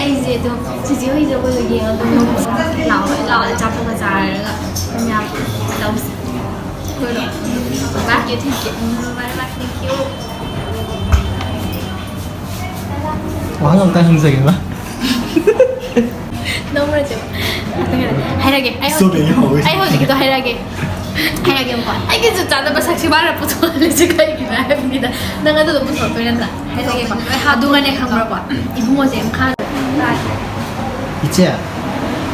ꯑꯩꯁꯦ ꯑꯗꯨꯝ ꯆꯤꯆꯦ ꯍꯣꯏ ꯖꯒꯣꯏꯗꯣ ꯌꯦꯡꯉꯒ ꯑꯗꯨꯝ ꯂꯥꯛꯑꯣ, ꯂꯥꯛꯑꯣ, ꯑꯆꯥꯄꯣꯠꯀ ꯆꯥꯔꯒ ꯌꯥꯝ ꯇꯧꯁꯤ꯫ ꯍꯣꯏ, ꯍꯣꯏ꯫ Thank you, thank you. Um, bye bye, thank you. ꯋꯥꯍꯪ ꯑꯝꯇ ꯍꯪꯖꯒꯦꯕ꯫ ꯅꯣꯡꯃꯔꯁꯦ꯫ ꯍꯥꯏꯔꯒꯦ꯫ ꯑꯩ ꯍꯧꯖꯤꯛ-, ꯁꯣꯝꯗꯒꯤ ꯍꯧꯋꯦ꯫ ꯑꯩ ꯍꯧꯖꯤꯛꯀꯤꯗꯣ ꯍꯥꯏꯔꯒꯦ꯫ ꯍꯥꯏꯔꯒꯦꯕꯀꯣ꯫ ꯑꯩꯒꯤ ꯆꯞ ꯆꯥꯅꯕ ꯁꯛꯁꯤ ꯃꯥꯅ ꯄꯨꯊꯣꯛꯍꯜꯂꯤꯁꯦ ꯀꯩꯒꯤꯅꯣ ꯍꯥꯏꯕꯅꯤꯗ꯫ ꯅꯪ ꯑꯗꯨꯗꯣ ꯄꯨꯊꯣꯛꯇꯣꯏ ꯅꯠꯇ꯭ꯔꯥ? ꯍꯥꯏꯔꯒꯦꯀꯣ꯫ ꯑꯗꯨꯒꯅꯦ ꯈꯪꯕ꯭ꯔꯥꯀꯣ? ꯏꯕꯨꯡꯉꯣꯁꯦ ꯃꯈꯥꯗ ꯇꯥꯏ꯫ ꯏꯆꯦ꯫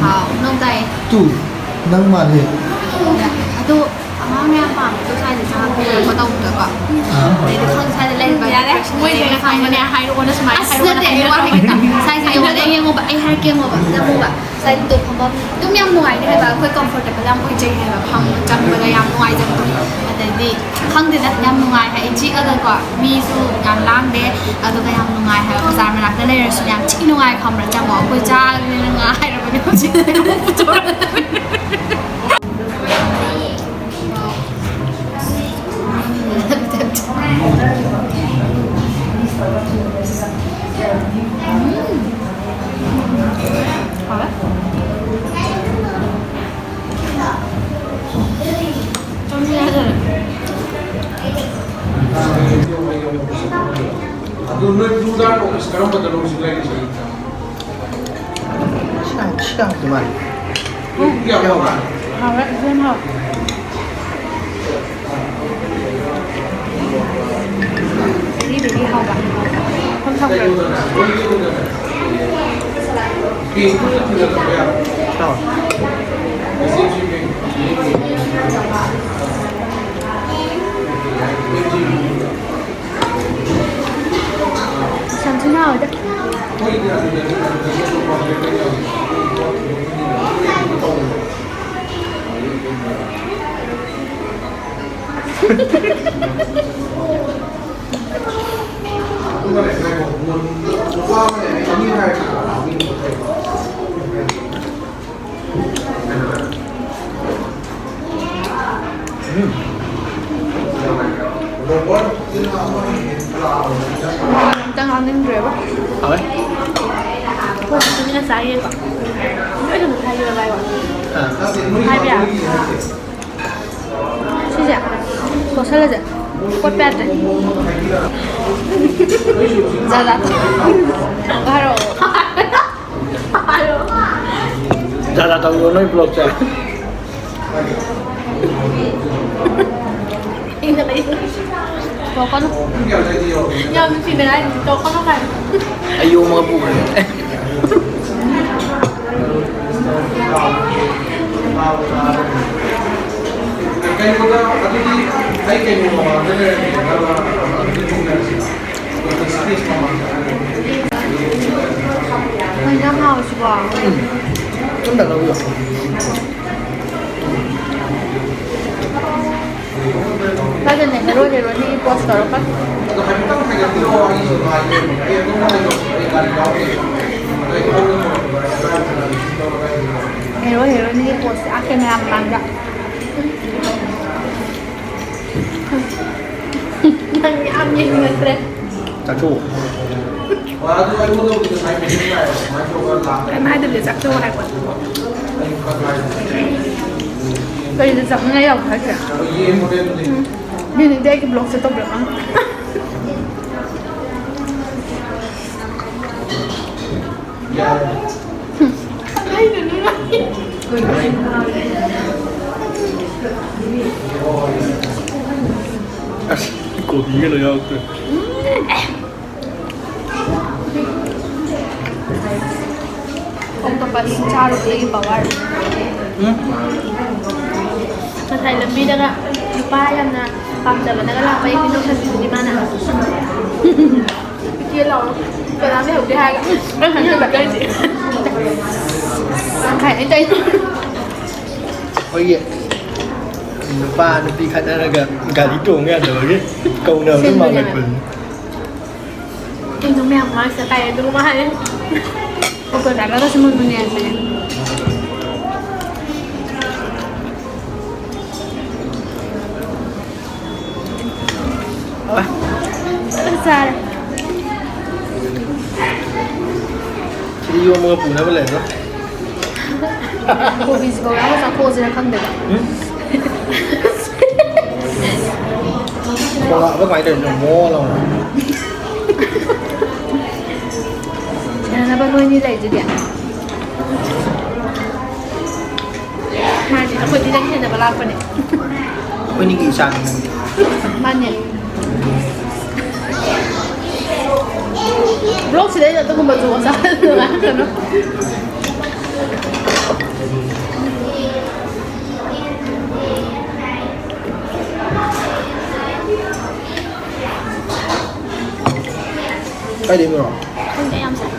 ꯍꯥꯎ, ꯅꯣꯡ ꯇꯥꯏꯌꯦ꯫ ꯇꯨ, ꯅꯪ ꯃꯥꯜꯂꯦ꯫ ꯑꯗꯨ ꯑꯉꯥꯡ ꯃꯌꯥꯝ ꯄꯥꯝꯃꯦ꯫ ꯑꯗꯨ ꯁ꯭ꯋꯥꯏꯗ ꯆꯪꯉꯛꯄ ꯈꯣꯠꯄ ꯇꯧꯕꯗꯀꯣ꯫ ꯑꯥ꯫ ꯑꯗꯩꯗꯤ ꯈꯪ-, ꯁ꯭ꯋꯥꯏꯗ ꯂꯩꯔꯤꯕ ꯌꯥꯔꯦ, ꯃꯣꯏꯁꯦ ꯈꯪꯕꯅꯦ, ꯍꯥꯏꯔꯛꯑꯣꯅ ꯁꯨꯃꯥꯏꯅ ꯑꯁ, ꯍꯥꯏꯔꯛꯑꯣꯅ ꯅꯠꯇꯦ, ꯑꯩ ꯋꯥ ꯍꯥꯏꯒꯦ ꯇꯧꯕ꯫ ꯁ꯭ꯋꯥꯏꯁꯦ ꯌꯦꯡꯉꯣ, ꯅꯪ ꯌꯦꯡꯉꯣꯕ, ꯑꯩ ꯍꯥꯏꯔꯛꯀꯦ ꯌꯦꯡꯉꯣꯕ, ꯌꯦꯡꯉꯣꯕ꯫ ꯁ꯭ꯋꯥꯏꯗ ꯇꯣ ꯐꯝꯐꯝ ꯑꯗꯨꯝ ꯌꯥꯝ ꯅꯨꯡꯉꯥꯏꯅꯦ ꯍꯥꯏꯕ, ꯑꯩꯈꯣꯏ comfortable ꯌꯥꯝ ꯑꯣꯏꯖꯩ ꯍꯥꯏꯕ, ꯐꯝ ꯆꯪꯕꯗ ꯌꯥꯝ ꯅꯨꯡꯉꯥꯏꯖꯕꯗꯣ꯫ ꯑꯗꯩꯗꯤ ꯈꯪꯗꯦꯗ, ꯌꯥꯝ ꯅꯨꯡꯉꯥꯏ ꯍꯥꯏ, ꯆꯤꯛꯑꯒꯀꯣ, ꯃꯤꯁꯨ ꯌꯥꯝ ꯂꯥꯡꯗꯦ, ꯑꯗꯨꯒ ꯌꯥꯝ ꯅꯨꯡꯉꯥꯏ ꯍꯥꯏꯕ, ꯕꯖꯥꯔ ꯃꯅꯥꯛꯇ ꯂꯩꯔꯁꯨ ꯌꯥꯝ ꯊꯤ ꯅꯨꯡꯉꯥꯏ, ꯈꯪꯕ꯭ꯔꯥ? ꯆꯪꯉꯣ, ꯑꯩꯈꯣꯏ ꯆꯥꯒꯦꯅ ꯉꯥꯏꯔꯕꯅꯦ ꯍꯧꯖꯤꯛ꯫ ꯑꯗꯨ ꯅꯣꯏ blue dart office ꯀꯔꯝꯕꯗꯅꯣ ꯍꯧꯖꯤꯛ ꯂꯩꯔꯤꯁꯦ? ꯁꯤ ꯌꯥꯝ ꯊꯤ ꯍꯥꯎꯗꯧ ꯃꯥꯜꯂꯦ꯫ ꯀꯌꯥꯝ ꯍꯥꯎꯕ? ꯍꯥꯎꯋꯦ, ꯏꯆꯦ ꯌꯥꯝ ꯍꯥꯎꯋꯦ꯫ ꯚꯦꯔꯤ, ꯚꯦꯔꯤ ꯍꯥꯎꯕ꯫ ꯃꯐꯝ ꯊꯝꯈ꯭ꯔꯦ꯫ ꯍꯥꯎ꯫ ꯌꯥꯝ ꯊꯤꯅ ꯍꯥꯎꯋꯤꯗ꯫ ꯑꯝꯇ ꯉꯥꯡꯅꯤꯡꯗ꯭ꯔꯦꯕ꯫ ꯍꯥꯎꯋꯦ꯫ ꯑꯩꯈꯣꯏ ꯇꯨꯃꯤꯟꯅ ꯆꯥꯏꯌꯦꯀꯣ꯫ ꯂꯣꯏꯅꯃꯛ ꯍꯥꯏꯌꯦꯕ ꯚꯥꯏ ꯋꯥ꯫ ꯑꯥ꯫ ꯍꯥꯏꯕ ꯌꯥꯔꯣꯏ꯫ ꯁꯤꯁꯦ ꯇꯣꯠꯁꯜꯂꯁꯦ꯫ ꯈꯣꯠꯄ ꯌꯥꯗ꯭ꯔꯦ꯫ ꯖꯥꯠ ꯖꯥꯠ ꯇꯧ-, ꯍꯥꯏꯔꯛꯑꯣ꯫ ꯍꯥꯏꯔꯛꯑꯣ꯫ ꯖꯥꯠ ꯖꯥꯠ ꯇꯧꯔꯣ ꯅꯣꯏ ꯕ꯭ꯂꯣꯛꯁꯦ꯫ ꯇꯣꯛꯀꯅꯨ꯫ ꯌꯥꯝ ꯅꯨꯡꯁꯤꯅ ꯍꯥꯏꯗꯨꯗꯤ ꯇꯣꯛꯀꯅꯨ ꯀꯥꯏꯅ꯫ ꯑꯩ ꯌꯣꯝꯃꯒ ꯄꯨꯈ꯭ꯔꯦ꯫ ꯀꯩꯅꯣꯗ ꯑꯗꯨꯗꯤ ꯑꯩ ꯀꯩꯅꯣ ꯃꯃꯥꯡꯗ ꯂꯩꯔꯝꯃꯦ, ꯅꯪ ꯑꯗꯨꯗꯤ ꯊꯣꯡꯅꯔꯁꯤ꯫ ꯀꯩꯅꯣ ꯌꯥꯝ ꯍꯥꯎꯋꯤꯁꯤꯕꯣ꯫ ꯑꯝꯇ ꯂꯧꯕꯤꯌꯣ꯫ ꯀꯥꯏꯗꯅꯦ? ꯍꯦꯔꯣ ꯍꯦꯔꯣꯅꯤꯒꯤ ꯄꯣꯁ ꯇꯧꯔꯛꯀꯅꯨ꯫ ꯍꯦꯔꯣ ꯍꯦꯔꯣꯅꯤꯒꯤ ꯄꯣꯁ ꯑꯥ ꯀꯦꯃꯦꯔꯥ ꯃꯃꯥꯡꯗ꯫ ꯅꯪ ꯌꯥꯝ ꯌꯦꯡꯅꯤꯡꯉꯛꯇ꯭ꯔꯦ꯫ ꯆꯥꯊꯣꯛꯑꯣ꯫ ꯀꯩꯝ ꯍꯥꯏꯗꯕꯤꯗ ꯆꯥꯛ ꯆꯧ ꯍꯥꯏꯕ꯫ ꯀꯔꯤꯗ ꯆꯥꯛꯅꯤꯡꯉꯥꯏ ꯌꯥꯎꯕ ꯍꯥꯏꯁꯦ? ꯎꯝ꯫ ꯃꯤꯅꯗꯤ ꯑꯩꯒꯤ ꯕ꯭ꯂꯣꯛꯁꯦ ꯇꯧꯕꯤꯔꯛꯀꯅꯨ꯫ ꯍꯨꯝ꯫ ꯀꯃꯥꯏꯅꯅꯣ? ꯑꯁ, ꯀꯣꯕꯤꯒ ꯂꯣꯏ ꯌꯥꯎꯈ꯭ꯔꯦ꯫ Octopus ꯆꯥꯔꯨꯕꯗꯒꯤ power꯫ ꯎꯝ꯫ ꯉꯁꯥꯏ ꯂꯝꯕꯤꯗꯒ ꯅꯨꯄꯥ ꯌꯥꯝꯅ ꯄꯥꯝꯖꯕꯅꯒ ꯂꯥꯛꯄ ꯑꯩ ꯄꯤꯊꯣꯛ ꯊꯝꯕꯤꯕꯅꯤ ꯃꯥꯅ꯫ ꯏꯆꯦ ꯂꯥꯛꯑꯣ꯫ ꯀꯅꯥꯝ ꯂꯩꯍꯧꯗꯦ ꯍꯥꯏꯔꯒ꯫ ꯅꯪ ꯍꯟꯗꯛ ꯀꯥꯏꯁꯦ? ꯇꯪꯈꯥꯏ ꯑꯩ ꯇꯩ꯫ ꯑꯩꯈꯣꯏꯒꯤ ꯅꯨꯄꯥ ꯅꯨꯄꯤ ꯈꯠꯅꯔꯒ ꯒꯥꯔꯤ ꯇꯣꯡ ꯌꯥꯗꯕꯒꯤ ꯀꯧꯅꯕꯗꯣ ꯁꯤꯟꯕꯅꯦꯕ꯫ ꯃꯥꯜꯂꯛꯄꯅꯤ꯫ ꯀꯩꯅꯣ ꯃꯌꯥꯝ ꯃꯔꯛꯁꯤꯗ ꯀꯥꯏ ꯑꯗꯨꯒꯨꯝꯕ ꯍꯥꯏꯔꯦ꯫ ꯑꯣꯇꯣ ꯗ꯭ꯔꯥꯏꯚꯔꯒꯁꯨ ꯃꯨꯟ ꯃꯨꯟꯅ ꯌꯦꯡꯉꯛꯄꯅꯦ꯫ ꯆꯥꯔꯦ꯫ ꯁꯤꯗꯤ ꯌꯣꯝꯃꯒ ꯄꯨꯅꯕ ꯂꯩꯔꯔꯣꯏ꯫ ꯀꯣꯕꯤꯁꯤ ꯀꯧꯔꯛꯑꯒ ꯆꯥꯊꯣꯛꯑꯁꯤꯔ ꯈꯪꯗꯦꯕ꯫ ꯎꯝ? ꯇꯣꯉꯥꯟꯕ ꯀꯃꯥꯏꯅ ꯇꯧꯔꯤꯅꯣ? ꯃꯣ ꯂꯥꯎꯅ꯫ ꯌꯥꯅꯕ ꯅꯣꯏꯅꯤ ꯂꯩꯗꯨꯗꯤ꯫ ꯃꯥꯅꯦ, ꯑꯩꯈꯣꯏꯗꯤ ꯅꯪ ꯍꯦꯟꯅꯕ ꯂꯥꯛꯄꯅꯦ꯫ ꯑꯩꯈꯣꯏꯅꯤꯒꯤ ꯏꯆꯥꯅꯤ ꯅꯪꯗꯤ꯫ ꯃꯥꯅꯦ꯫ ꯕ꯭ꯂꯣꯛꯁꯤꯗ ꯑꯩꯅ ꯑꯗꯨꯒꯨꯝꯕ ꯖꯨꯒꯣꯠ ꯆꯥꯗꯕ ꯉꯥꯡꯒꯅꯨ꯫ ꯀꯥꯏꯗꯩꯅꯣ? ꯈꯪꯗꯦ, ꯌꯥꯝ ꯁꯥꯏ꯫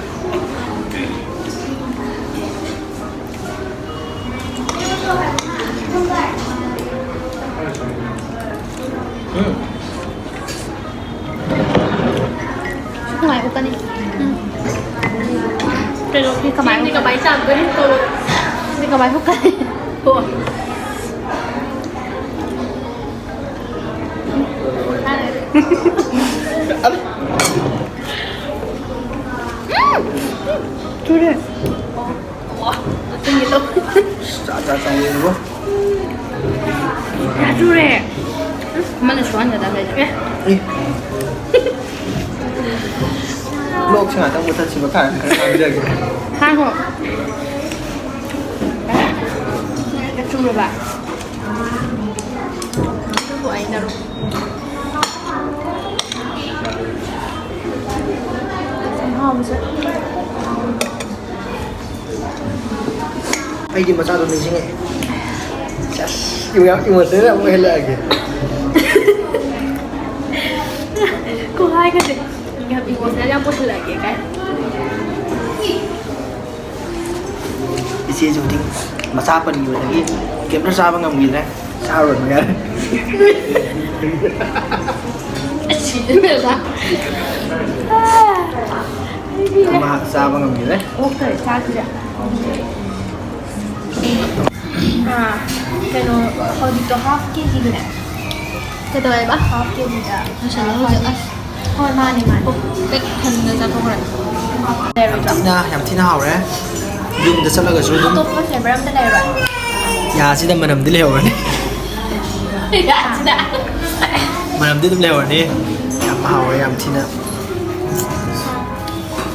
ꯎꯝ꯫ ꯁꯤ ꯀꯃꯥꯏ ꯎꯞꯀꯅꯤ? ꯎꯝ꯫ ꯀꯩꯅꯣ, ꯁꯤ ꯀꯃꯥꯏ ꯁꯤ ꯎꯞꯀꯅꯤ? ꯀꯃꯥꯏ ꯆꯥꯝꯗꯣꯏꯅꯣ? ꯁꯤ ꯀꯃꯥꯏ ꯎꯞꯀꯅꯤ? ꯍꯣ꯫ ꯊꯨꯔꯦ꯫ ꯆꯥ, ꯆꯥ, ꯆꯥ, ꯌꯦꯡꯉꯨ꯫ ꯌꯥ, ꯊꯨꯔꯦ꯫ ꯑꯃꯅ ꯁꯨꯍꯟꯒꯗꯕ ꯂꯩꯇ꯭ꯔꯦ꯫ ꯑꯦ꯫ ꯕ꯭ꯂꯣꯛꯁꯦ ꯉꯥꯛꯇꯪ ꯃꯨꯊꯠꯁꯤꯕ, ꯈꯔ ꯈꯔ ꯉꯥꯡꯖꯒꯦ꯫ ꯍꯥꯡꯉꯣ꯫ ꯆꯨꯔꯕ? ꯑꯗꯨꯕꯨ ꯑꯩꯅꯔꯣ? ꯍꯥꯎꯕꯁꯦ꯫ ꯑꯩꯗꯤ ꯃꯆꯥꯗꯣ ꯅꯤꯡꯁꯤꯡꯉꯛꯑꯦ꯫ ꯁꯦꯁ, ꯌꯥꯝ emotional ꯑꯃꯨꯛ ꯍꯦꯜꯂꯛꯑꯒꯦ꯫ ꯈꯨꯍꯥꯏꯒꯁꯦ ꯌꯥꯝ emotional ꯌꯥꯝ ꯑꯣꯏꯁꯤꯜꯂꯛꯑꯒꯦ ꯀꯥꯏ꯫ ꯏꯆꯦꯁꯨ ꯍꯧꯖꯤꯛ ꯃꯆꯥ ꯄꯟꯈꯤꯕꯗꯒꯤ ꯀꯩꯝꯇ ꯆꯥꯕ ꯉꯝꯈꯤꯗ꯭ꯔꯦ꯫ ꯆꯥꯔꯨꯔꯅꯨ ꯌꯥꯔꯦ꯫ ꯁꯤꯗꯅ꯫ ꯃꯥ ꯆꯥꯕ ꯉꯝꯈꯤꯗ꯭ꯔꯦ꯫ ꯑꯣꯛꯇꯔꯦ ꯆꯥꯁꯤꯔ꯫ ꯑꯥ, ꯀꯩꯅꯣ, ꯍꯧꯖꯤꯛꯇꯣ half ꯀꯦꯖꯤꯗꯅꯦ꯫ ꯀꯩꯗꯧꯋꯦꯕ? Half ꯀꯦꯖꯤꯗ꯫ ꯂꯣꯏꯁꯜꯂꯣ ꯍꯧꯖꯤꯛ꯫ ꯑꯁ, ꯍꯣꯏ, ꯃꯥꯅꯦ, ꯃꯥꯅꯦ꯫ ꯄꯨꯛ ꯄꯤꯛ ꯊꯟꯅ ꯆꯥꯊꯣꯛꯈ꯭ꯔꯦ꯫ ꯂꯩꯔꯣꯏꯗ꯭ꯔꯣ? ꯌꯥꯝ ꯊꯤꯅ, ꯌꯥꯝ ꯊꯤꯅ ꯍꯥꯎꯔꯦ꯫ ꯌꯨꯝꯗ ꯆꯠꯂꯒꯁꯨ ꯑꯗꯨꯝ ꯑꯇꯣꯞꯄ flavor ꯑꯝꯇ ꯂꯩꯔꯣꯏ? ꯌꯥꯁꯤꯗ ꯃꯅꯝꯗꯤ ꯂꯩꯍꯧꯔꯅꯤ꯫ ꯌꯥꯁꯤꯗ꯫ ꯃꯅꯝ ꯌꯥꯝꯗꯤ ꯑꯗꯨꯝ ꯂꯩꯍꯧꯔꯅꯤ꯫ ꯌꯥꯝ ꯍꯥꯎꯋꯦ, ꯌꯥꯝ ꯊꯤꯅ꯫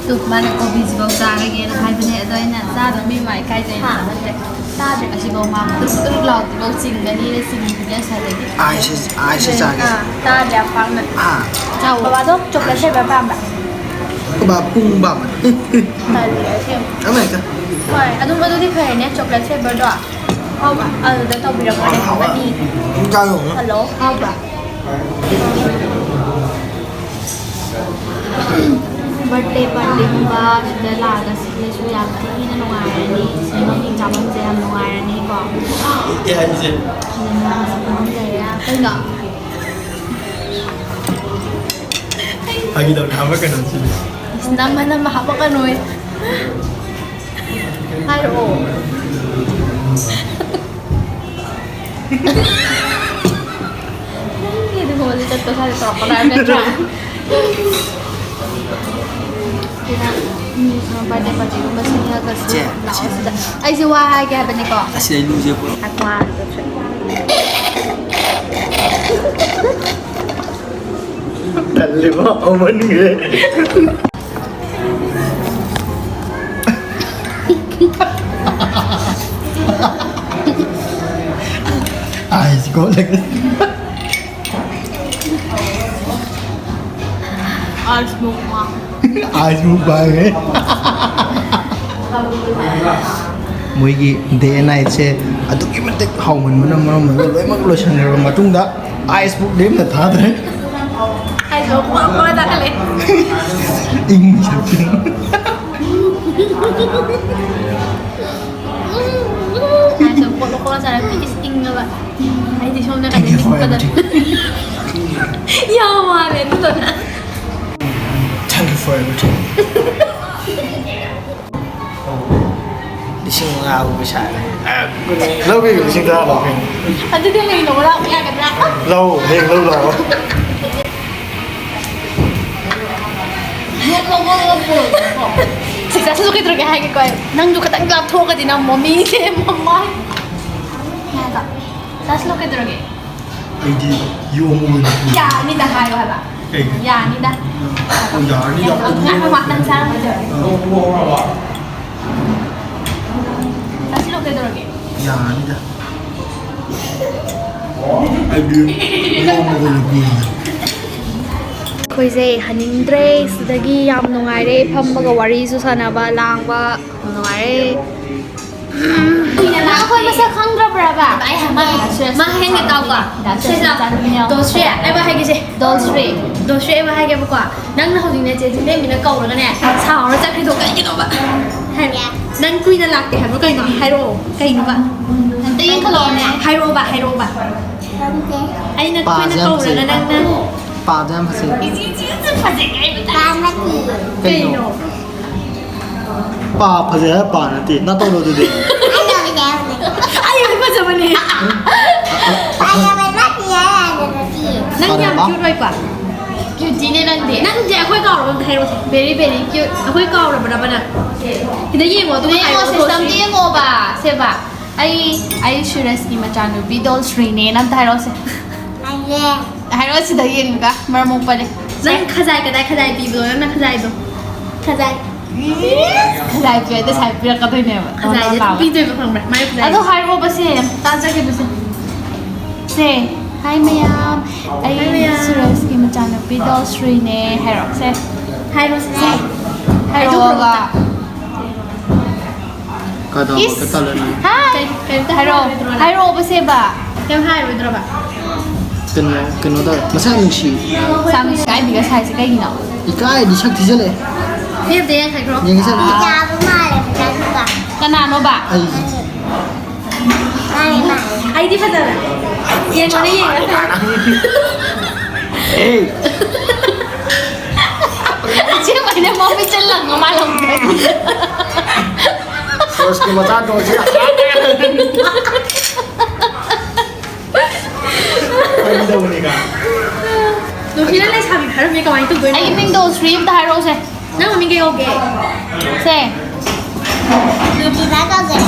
ꯇꯨ, ꯃꯥꯅ ꯀꯣꯕꯤꯁꯤꯐꯥꯎ ꯆꯥꯔꯒꯦꯅ ꯍꯥꯏꯕꯅꯦ, ꯑꯗꯣ ꯑꯩꯅ ꯆꯥꯗꯕ ꯃꯤ ꯃꯥꯏ ꯀꯥꯏꯖꯩ꯫ ꯍꯥ? ꯆꯥꯍꯟꯗ꯭ꯔꯦ꯫ ꯆꯥꯗ꯭ꯔꯦ꯫ ꯑꯁꯤꯐꯥꯎ ꯃꯥ ꯇꯨꯔꯨꯛ ꯇꯨꯔꯨꯛ ꯂꯥꯎꯕꯗꯨꯐꯥꯎ ꯆꯤꯡꯒꯅꯤꯅ ꯆꯤꯡꯉꯤꯗꯨꯅꯦ ꯉꯁꯥꯏꯗꯒꯤ꯫ ꯑꯥꯏꯁ, ꯑꯥꯏꯁ ꯆꯥꯒꯦ꯫ ꯑꯥ, ꯆꯥꯗ꯭ꯔꯦ ꯌꯥꯝ ꯄꯥꯝꯅ꯫ ꯍꯥ? ꯆꯥꯎ꯫ ꯕꯕꯥꯗꯣ ꯆꯣꯀ꯭ꯂꯦꯠ ꯐ꯭ꯂꯦꯚꯔ ꯄꯥꯝꯕ꯭ꯔꯥ? ꯕꯕꯥ ꯄꯨꯡ ꯄꯥꯝꯕꯅꯦ꯫ ꯇꯜꯂꯦ ꯑꯁꯦꯡꯕ꯫ ꯑꯃ ꯍꯦꯛꯇ꯫ ꯍꯣꯏ, ꯑꯗꯨꯝ ꯑꯗꯨꯗꯤ ꯐꯔꯦꯅꯦ, ꯆꯣꯀ꯭ꯂꯦꯠ ꯐ꯭ꯂꯦꯚꯔꯗꯣ꯫ ꯍꯥꯎꯕ? ꯑꯗꯨꯗ ꯇꯧꯕꯤꯔꯝꯃꯣꯅꯦ꯫ ꯍꯥꯎꯕ꯫ ꯑꯅꯤ꯫ ꯆꯥꯔꯨꯔꯣ꯫ ꯍꯜꯂꯣ, ꯍꯥꯎꯕ꯭ꯔꯥ? ꯕꯥꯔꯠꯗꯦ ꯄꯥꯔꯇꯤꯒꯨꯝꯕ ꯁꯤꯗ ꯂꯥꯛꯑꯒ ꯁꯤꯜꯂꯁꯨ ꯌꯥꯝ ꯊꯤꯅ ꯅꯨꯡꯉꯥꯏꯔꯅꯤ꯫ ꯁꯤꯟꯐꯝ ꯆꯥꯐꯝꯁꯦ ꯌꯥꯝ ꯅꯨꯡꯉꯥꯏꯔꯅꯤꯀꯣ꯫ ꯑꯦ, ꯍꯥꯏꯁꯦ꯫ ꯁꯤꯗ ꯅꯨꯡꯉꯥꯏꯕ ꯃꯌꯥꯝ ꯂꯩꯔꯦ꯫ ꯀꯩꯅꯣ? ꯐꯥꯒꯤ ꯇꯧꯅꯦ, ꯍꯥꯞꯄꯛꯀꯅꯣ ꯁꯤꯗꯤ꯫ ꯏꯁ, ꯅꯝꯃ ꯅꯝꯃ ꯍꯥꯞꯄꯛꯀꯅꯣꯌꯦ꯫ ꯍꯥꯏꯔꯛꯑꯣ꯫ ꯅꯪꯒꯤ ꯑꯗꯨꯒꯨꯝꯕꯗꯤ ꯆꯠꯄ ꯁ꯭ꯋꯥꯏꯗ ꯇꯧꯔꯛꯀꯅꯣ ꯍꯥꯏꯕ ꯅꯠꯇ꯭ꯔꯥ? ꯁꯤꯅ, ꯎꯝ, ꯕꯥꯔꯗꯦ ꯄꯥꯔꯇꯤꯒꯨꯝꯕ ꯁꯤꯅꯤꯡꯉꯒꯁꯨ ꯆꯦ, ꯂꯥꯛꯑꯣ ꯁꯤ꯫ ꯁꯤꯗ꯫ ꯑꯩꯁꯦ ꯋꯥ ꯍꯥꯏꯒꯦ ꯍꯥꯏꯕꯅꯤꯀꯣ꯫ ꯑꯁꯤꯗ ꯑꯩ ꯂꯨꯖꯩ ꯄꯨꯔꯛꯑꯣ꯫ ꯉꯥꯏꯈꯣ, ꯍꯥꯟꯅ ꯇꯧꯁꯜꯂꯨ꯫ ꯇꯜꯂꯤꯕꯣ, ꯍꯥꯎꯃꯟꯈ꯭ꯔꯦ꯫ ꯑꯥꯏꯁ ꯀꯣꯜꯂꯒ꯫ ꯑꯥꯏꯁ ꯃꯨꯛꯕꯥꯡ꯫ ꯑꯥꯏꯁ ꯃꯨꯛꯕꯥꯡ ꯍꯦ꯫ ꯃꯣꯏꯒꯤ ꯗꯦ ꯑꯦꯟ ꯅꯥꯏꯠꯁꯦ ꯑꯗꯨꯛꯀꯤ ꯃꯇꯤꯛ ꯍꯥꯎꯃꯟꯕꯅ ꯃꯔꯝ ꯑꯣꯏꯔꯒ ꯂꯣꯏꯅꯃꯛ ꯂꯣꯏꯁꯤꯟꯈ꯭ꯔꯕ ꯃꯇꯨꯡꯗ ꯑꯥꯏꯁ ꯃꯨꯛ ꯂꯦꯝꯅ ꯊꯥꯗ꯭ꯔꯦ꯫ ꯑꯥꯏꯁ ꯃꯨꯛ ꯄꯨꯡ ꯑꯃ ꯇꯥꯈꯠꯂꯦ꯫ ꯏꯪ ꯁꯨꯝ ꯀꯣꯠꯂ ꯀꯣꯠꯂ ꯆꯥꯔꯦ, ꯄꯤꯁ ꯏꯪꯉꯕ꯫ ꯑꯩꯗꯤ ꯁꯣꯝꯗ Thank you for everything. ꯌꯥꯝ ꯃꯥꯜꯂꯦ ꯑꯗꯨꯗꯅ꯫ Thank you for everything. ꯂꯤꯁꯤꯡ ꯃꯉꯥꯕꯨ ꯄꯩꯁꯥ꯫ ꯂꯧꯒꯦ, ꯂꯤꯁꯤꯡ ꯇꯔꯥ ꯂꯧꯒꯦ꯫ ꯑꯗꯨꯗꯤ ꯍꯌꯦꯡ ꯂꯧꯕ ꯂꯥꯛꯄ ꯌꯥꯒꯗ꯭ꯔꯥ? ꯂꯧ, ꯍꯌꯦꯡ ꯂꯧ ꯂꯥꯛꯑꯣ꯫ ꯁꯤꯁꯦ ꯑꯁꯤꯁꯨ ꯀꯩꯗꯧꯔꯒꯦ ꯍꯥꯏꯒꯦꯀꯣ ꯑꯩ꯫ ꯅꯪꯁꯨ ꯈꯤꯇꯪ ꯂꯥꯞꯊꯣꯛꯑꯒꯗꯤ ꯅꯝꯃꯣ, ꯃꯤꯁꯦ ꯃꯃꯥꯏ꯫ ꯉꯥꯏꯈꯣ꯫ ꯆꯥꯁꯤꯜꯂꯣ, ꯀꯩꯗꯧꯔꯒꯦ? ꯑꯩꯗꯤ ꯌꯣꯝ ꯑꯣꯏꯅ ꯄꯨꯏ꯫ ꯌꯥꯅꯤꯗ ꯍꯥꯏꯌꯣ ꯍꯥꯏꯕ꯫ ꯀꯩꯒꯤ? ꯌꯥꯅꯤꯗ꯫ ꯑꯣ, ꯌꯥꯔꯅꯤ, ꯌꯥꯔꯅꯤ꯫ ꯉꯥꯏꯈꯣ, ꯉꯥꯏꯈꯣ, ꯅꯪ ꯆꯥꯔꯝꯕꯗꯣ꯫ ꯆꯥꯁꯤꯜꯂꯣ, ꯀꯩꯗꯧꯔꯒꯦ? ꯌꯥꯔꯅꯤꯗ꯫ ꯑꯩꯗꯤ ꯌꯣꯝ ꯑꯣꯏꯅ ꯄꯨꯏ꯫ ꯑꯩꯈꯣꯏꯁꯦ ꯍꯟꯅꯤꯡꯗ꯭ꯔꯦ ꯁꯤꯗꯒꯤ꯫ ꯌꯥꯝ ꯅꯨꯡꯉꯥꯏꯔꯦ ꯐꯝꯃꯒ ꯋꯥꯔꯤꯁꯨ ꯁꯥꯟꯅꯕ, ꯂꯥꯡꯕ, ꯌꯥꯝ ꯅꯨꯡꯉꯥꯏꯔꯦ꯫ ꯅꯪ ꯑꯩꯈꯣꯏ ꯃꯁꯛ ꯈꯪꯗ꯭ꯔꯕ꯭ꯔꯕ? ꯃꯥ ꯍꯦꯟꯒꯦ ꯇꯥꯎꯀꯣ꯫ ꯁꯤꯗ ꯗꯣꯁ꯭ꯔꯤ, ꯑꯩ ꯋꯥ ꯍꯥꯏꯒꯦꯁꯦ꯫ ꯗꯣꯁ꯭ꯔꯤ꯫ ꯗꯣꯁ꯭ꯔꯤ, ꯑꯩ ꯋꯥ ꯍꯥꯏꯒꯦꯕꯀꯣ꯫ ꯅꯪꯅ ꯍꯧꯖꯤꯛꯅꯦ ꯆꯦ ꯆꯤꯡꯂꯦꯝꯕꯤꯅ ꯀꯧꯔꯒꯅꯦ ꯁꯥꯎꯔ ꯆꯠꯈ꯭ꯔꯤꯗꯣ ꯀꯩꯒꯤꯅꯣꯕ? ꯍꯥꯏꯔꯣ꯫ ꯅꯪ ꯀꯨꯏꯅ ꯂꯥꯛꯇꯦ ꯍꯥꯏꯕ꯭ꯔꯣ ꯀꯩꯅꯣ? ꯍꯥꯏꯔꯛꯑꯣ꯫ ꯀꯩꯅꯣꯕ? ꯑꯝꯇ ꯌꯦꯡꯈꯠꯂꯛꯑꯣꯅꯦ꯫ ꯍꯥꯏꯔꯛꯑꯣꯕ, ꯍꯥꯏꯔꯛꯑꯣꯕ꯫ ꯑꯩꯅ, ꯑꯩꯈꯣꯏꯅ ꯄꯥꯁꯦ ꯌꯥꯝ ꯀꯧꯔꯒ ꯐꯖꯩ꯫ ꯅꯪꯅ ꯄꯥꯗꯣ ꯌꯥꯝ ꯐꯖꯩ꯫ ꯏꯆꯤ ꯏꯆꯤ ꯐꯖꯩ ꯍꯥꯏꯕ ꯇꯥꯏ꯫ ꯀꯩꯅꯣ? ꯄꯥ ꯐꯖꯩ ꯍꯥꯏꯔ ꯄꯥ ꯅꯠꯇꯦ꯫ ꯅꯥꯇꯧꯔꯣ ꯑꯗꯨꯗꯤ? ꯑꯩ ꯐꯖꯕꯅꯦ꯫ ꯅꯪ ꯌꯥꯝ ꯐꯔꯦ, cute ꯑꯣꯏꯀꯣ꯫ Cuteꯅꯦ ꯅꯪꯗꯤ꯫ ꯅꯪꯁꯦ ꯑꯩꯈꯣꯏ ꯀꯥꯎꯔꯕ ꯑꯝꯇ ꯍꯥꯏꯔꯛꯑꯣꯁꯦ꯫ Very, very cute꯫ ꯑꯩꯈꯣꯏ ꯀꯥꯎꯔꯕ꯭ꯔꯕ ꯅꯪ? ꯁꯤꯗ ꯌꯦꯡꯉꯣ, ꯑꯗꯨꯒ ꯌꯦꯡꯉꯣ, ꯍꯥꯏꯔꯛꯑꯣ, systemꯗ ꯗꯣꯁ꯭ꯔꯤ꯫ ꯌꯦꯡꯉꯣꯕ꯫ ꯁꯦꯕ꯫ ꯑꯩ, ꯑꯩ ꯁꯨꯔꯖꯀꯤ ꯃꯆꯥꯅꯨꯄꯤ ꯗꯣꯁ꯭ꯔꯤꯅꯦꯅ ꯑꯝꯇ ꯍꯥꯏꯔꯛꯑꯣꯁꯦ꯫ ꯍꯥꯏꯔꯛꯑꯣ, ꯁꯤꯗ ꯌꯦꯡꯉꯒ ꯃꯔꯝ ꯃꯣꯛꯄꯅꯦ꯫ ꯅꯪ ꯈꯖꯥꯏ ꯀꯗꯥꯏ ꯈꯖꯥꯏ ꯄꯤꯕꯗꯣ, ꯅꯪꯅ ꯈꯖꯥꯏꯗꯣ? ꯈꯖꯥꯏ꯫ ꯈꯖꯥꯏ ꯄꯤꯔꯗꯤ ꯁꯥꯏ ꯄꯤꯔꯛꯀꯗꯣꯏꯅꯦꯕ꯫ ꯈꯖꯥꯏꯁꯦ ꯑꯗꯨꯝ ꯄꯤꯗꯣꯏꯕ ꯈꯪꯕ꯭ꯔꯥ? ꯃꯥꯏ ꯈꯖꯥꯏ꯫ ꯑꯗꯣ ꯍꯥꯏꯔꯛꯑꯣꯕ ꯁꯦ, ꯇꯥꯖꯒꯦꯕ ꯁꯦ꯫ ꯁꯦ, "Hi ꯃꯌꯥꯝ, ꯑꯩ ꯁꯨꯔꯖꯀꯤ ꯃꯆꯥꯅꯨꯄꯤ ꯗꯣꯁ꯭ꯔꯤꯅꯦ" ꯍꯥꯏꯔꯛꯑꯣ ꯁꯦ꯫ ꯍꯥꯏꯔꯣ ꯁꯦ꯫ ꯍꯥꯏꯔꯛꯑꯣꯕ꯫ ꯀꯗꯥ ꯏꯁ! ꯀꯗꯥ ꯂꯩꯔꯝꯃꯤ? ꯍꯥꯏ! ꯀꯩ, ꯀꯩꯝꯇ ꯍꯥꯏꯔꯛꯑꯣ-, ꯍꯥꯏꯔꯛꯑꯣ-, ꯍꯥꯏꯔꯛꯑꯣꯕ ꯁꯦꯕ꯫ ꯀꯩꯝ ꯍꯥꯏꯔꯣꯏꯗ꯭ꯔꯕ? ꯀꯩꯅꯣ, ꯀꯩꯅꯣ ꯇꯧꯔꯦ꯫ ꯃꯁꯛ ꯌꯥꯝ ꯅꯨꯡꯁꯤ꯫ ꯁꯛ ꯌꯥꯝ ꯅꯨꯡꯁꯤ꯫ ꯏꯀꯥꯏꯕꯤꯒ ꯁꯥꯏꯁꯦ ꯀꯩꯒꯤꯅꯣ? ꯏꯀꯥꯏꯗꯤ ꯁꯛ ꯊꯤꯖꯤꯜꯂꯛꯑꯦ꯫ ꯃꯤ ꯑꯝꯇ ꯌꯦꯡꯈꯠꯈ꯭ꯔꯣ꯫ ꯌꯦꯡꯉꯁꯦ꯫ ꯌꯥꯕ ꯃꯥꯜꯂꯦ ꯃꯆꯥꯅꯨꯄꯥ꯫ ꯀꯅꯥꯅꯣꯕ? ꯑꯩ꯫ ꯃꯥꯅꯦ, ꯃꯥꯅꯦ꯫ ꯑꯩꯗꯤ ꯐꯖꯕ꯫ ꯌꯦꯡꯉꯣꯅꯦ, ꯌꯦꯡꯉꯣꯅꯦ꯫ ꯑꯦ! ꯑꯁꯦꯡꯕꯩꯅꯦ, ꯃꯃꯤꯠꯁꯦ ꯂꯪꯉ ꯃꯥꯜꯂꯝꯗꯣꯏꯅꯦ꯫ ꯁꯨꯔꯖꯀꯤ ꯃꯆꯥ ꯗꯣꯁ꯭ꯔꯤ꯫ ꯐꯥꯒꯤ ꯇꯧꯕꯅꯤꯗ꯫ ꯗꯣꯁ꯭ꯔꯤꯅ ꯂꯩꯁꯥꯕꯤ ꯐꯥꯔꯝꯃꯦ, ꯀꯃꯥꯏꯅ ꯇꯧꯗꯣꯏꯅꯣ? ꯑꯩꯒꯤ ꯃꯤꯡꯗꯣ ꯁ꯭ꯔꯤ ꯑꯝꯇ ꯍꯥꯏꯔꯛꯑꯣꯁꯦ꯫ ꯅꯪ ꯃꯃꯤꯡ ꯀꯩ ꯀꯧꯒꯦ? ꯁꯦ꯫ ꯁꯨꯁꯃꯤꯇꯥ ꯀꯧꯒꯦ꯫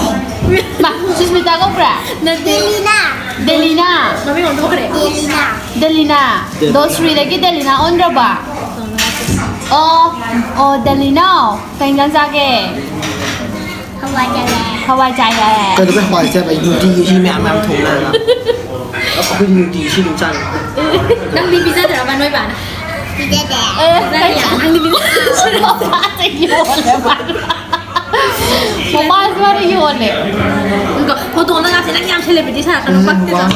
ꯃꯥ, ꯁꯨꯁꯃꯤꯇꯥ ꯀꯧꯕ꯭ꯔꯥ? ꯅꯠꯇꯦ꯫ ꯂꯤꯂꯤꯅ꯫ ꯗꯦꯂꯤꯅꯥ꯫ ꯃꯃꯤꯡ ꯑꯣꯟꯊꯣꯛꯈ꯭ꯔꯦ꯫ ꯗꯦꯂꯤꯅꯥ꯫ ꯗꯦꯂꯤꯅꯥ꯫ ꯗꯣꯁꯔꯤꯗꯒꯤ ꯗꯦꯂꯤꯅꯥ ꯑꯣꯟꯈ꯭ꯔꯕ? ꯑꯣ, ꯑꯣ, ꯗꯦꯂꯤꯅꯥ꯫ ꯀꯩ ꯏꯟꯖꯥꯡ ꯆꯥꯒꯦ? ꯍꯋꯥꯏ ꯆꯥꯏꯌꯦ꯫ ꯍꯋꯥꯏ ꯆꯥꯏꯌꯦ꯫ ꯀꯩꯗꯧꯕꯩ ꯍꯋꯥꯏ ꯆꯥꯏꯕ? ꯑꯩ ꯅꯨꯡꯇꯤꯒꯤ ꯁꯤ ꯃꯌꯥꯝ ꯃꯌꯥꯝ ꯊꯣꯡꯅꯔꯒ꯫ ꯑꯩꯈꯣꯏꯗꯤ ꯅꯨꯡꯇꯤꯒꯤ ꯁꯤ ꯑꯗꯨꯝ ꯆꯥꯔꯦ꯫ ꯅꯪꯗꯤ ꯄꯤꯖꯗ꯭ꯔꯕ ꯅꯣꯏ ꯕꯥꯅ? ꯄꯤꯖꯗꯦ꯫ ꯑꯦ, ꯄꯤꯖꯗꯦ꯫ ꯅꯪꯗꯤ ꯄꯤꯖꯗ꯭ꯔꯕ? ꯃꯃꯥꯁꯨ ꯃꯥꯅ ꯌꯣꯜꯂꯦ꯫ ꯐꯣꯇꯣ ꯅꯪ ꯉꯥꯛꯁꯦ ꯅꯪ ꯌꯥꯝ celebrity ꯁꯥꯔꯛꯀꯅꯨ, ꯎꯝ, ꯄꯛꯇꯦ ꯋꯥ-, ꯅꯪ꯫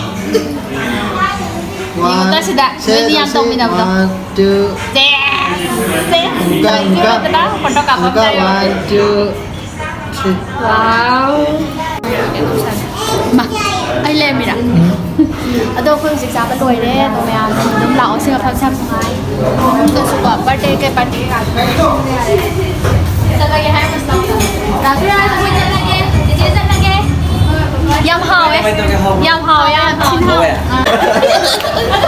ꯋꯥ-, ꯌꯦꯡꯉꯨꯀꯣ ꯁꯤꯗ, ꯁꯦ, ꯅꯣꯏꯅꯤ ꯌꯥꯝ ꯁꯦ, ꯇꯧꯃꯤꯟꯅꯕꯗꯣ꯫ One, two꯫ ꯁꯦ, ꯁꯦ, ꯑꯃꯨꯛꯀ, ꯑꯃꯨꯛꯀ, ꯐꯣꯇꯣ ꯀꯥꯞꯄ ꯑꯃꯨꯛꯀ, ꯑꯝꯇ ꯌꯥꯎ-, one, two, three꯫ ꯋꯥꯎ꯫ ꯃꯥ, ꯑꯩ ꯂꯩꯔꯝꯃꯤꯔ? ꯑꯗꯣ ꯑꯩꯈꯣꯏ ꯍꯧꯖꯤꯛ ꯆꯥꯕ ꯂꯣꯏꯔꯦ꯫ ꯑꯗꯣ ꯃꯌꯥꯝ ꯑꯗꯨꯝ ꯂꯥꯛꯑꯣ, ꯁꯤ ꯃꯐꯝꯁꯦ ꯌꯥꯝ ꯅꯨꯡꯉꯥꯏ꯫ ꯃꯅꯨꯡꯗꯁꯨꯀꯣ birthday ꯀꯩ party ꯀꯩꯀꯥ ꯂꯣꯏ ꯌꯥꯎꯔꯦ꯫ ꯆꯠꯂꯒꯦ ꯍꯥꯏꯔꯝꯃꯁꯤ ꯂꯥꯛꯑꯣ꯫ ꯔꯥꯖꯨ, ꯔꯥꯖꯨ, ꯑꯩꯈꯣꯏ ꯆꯠꯂꯒꯦ꯫ ꯆꯦꯆꯦ ꯆꯠꯂꯒꯦ꯫ ꯌꯥꯝ ꯍꯥꯎꯋꯦ꯫ ꯌꯥꯝ ꯍꯥꯎꯋꯦ, ꯌꯥꯝ ꯊꯤꯅ ꯍꯥꯎꯋꯦ꯫ ꯍꯥꯎꯋꯦ꯫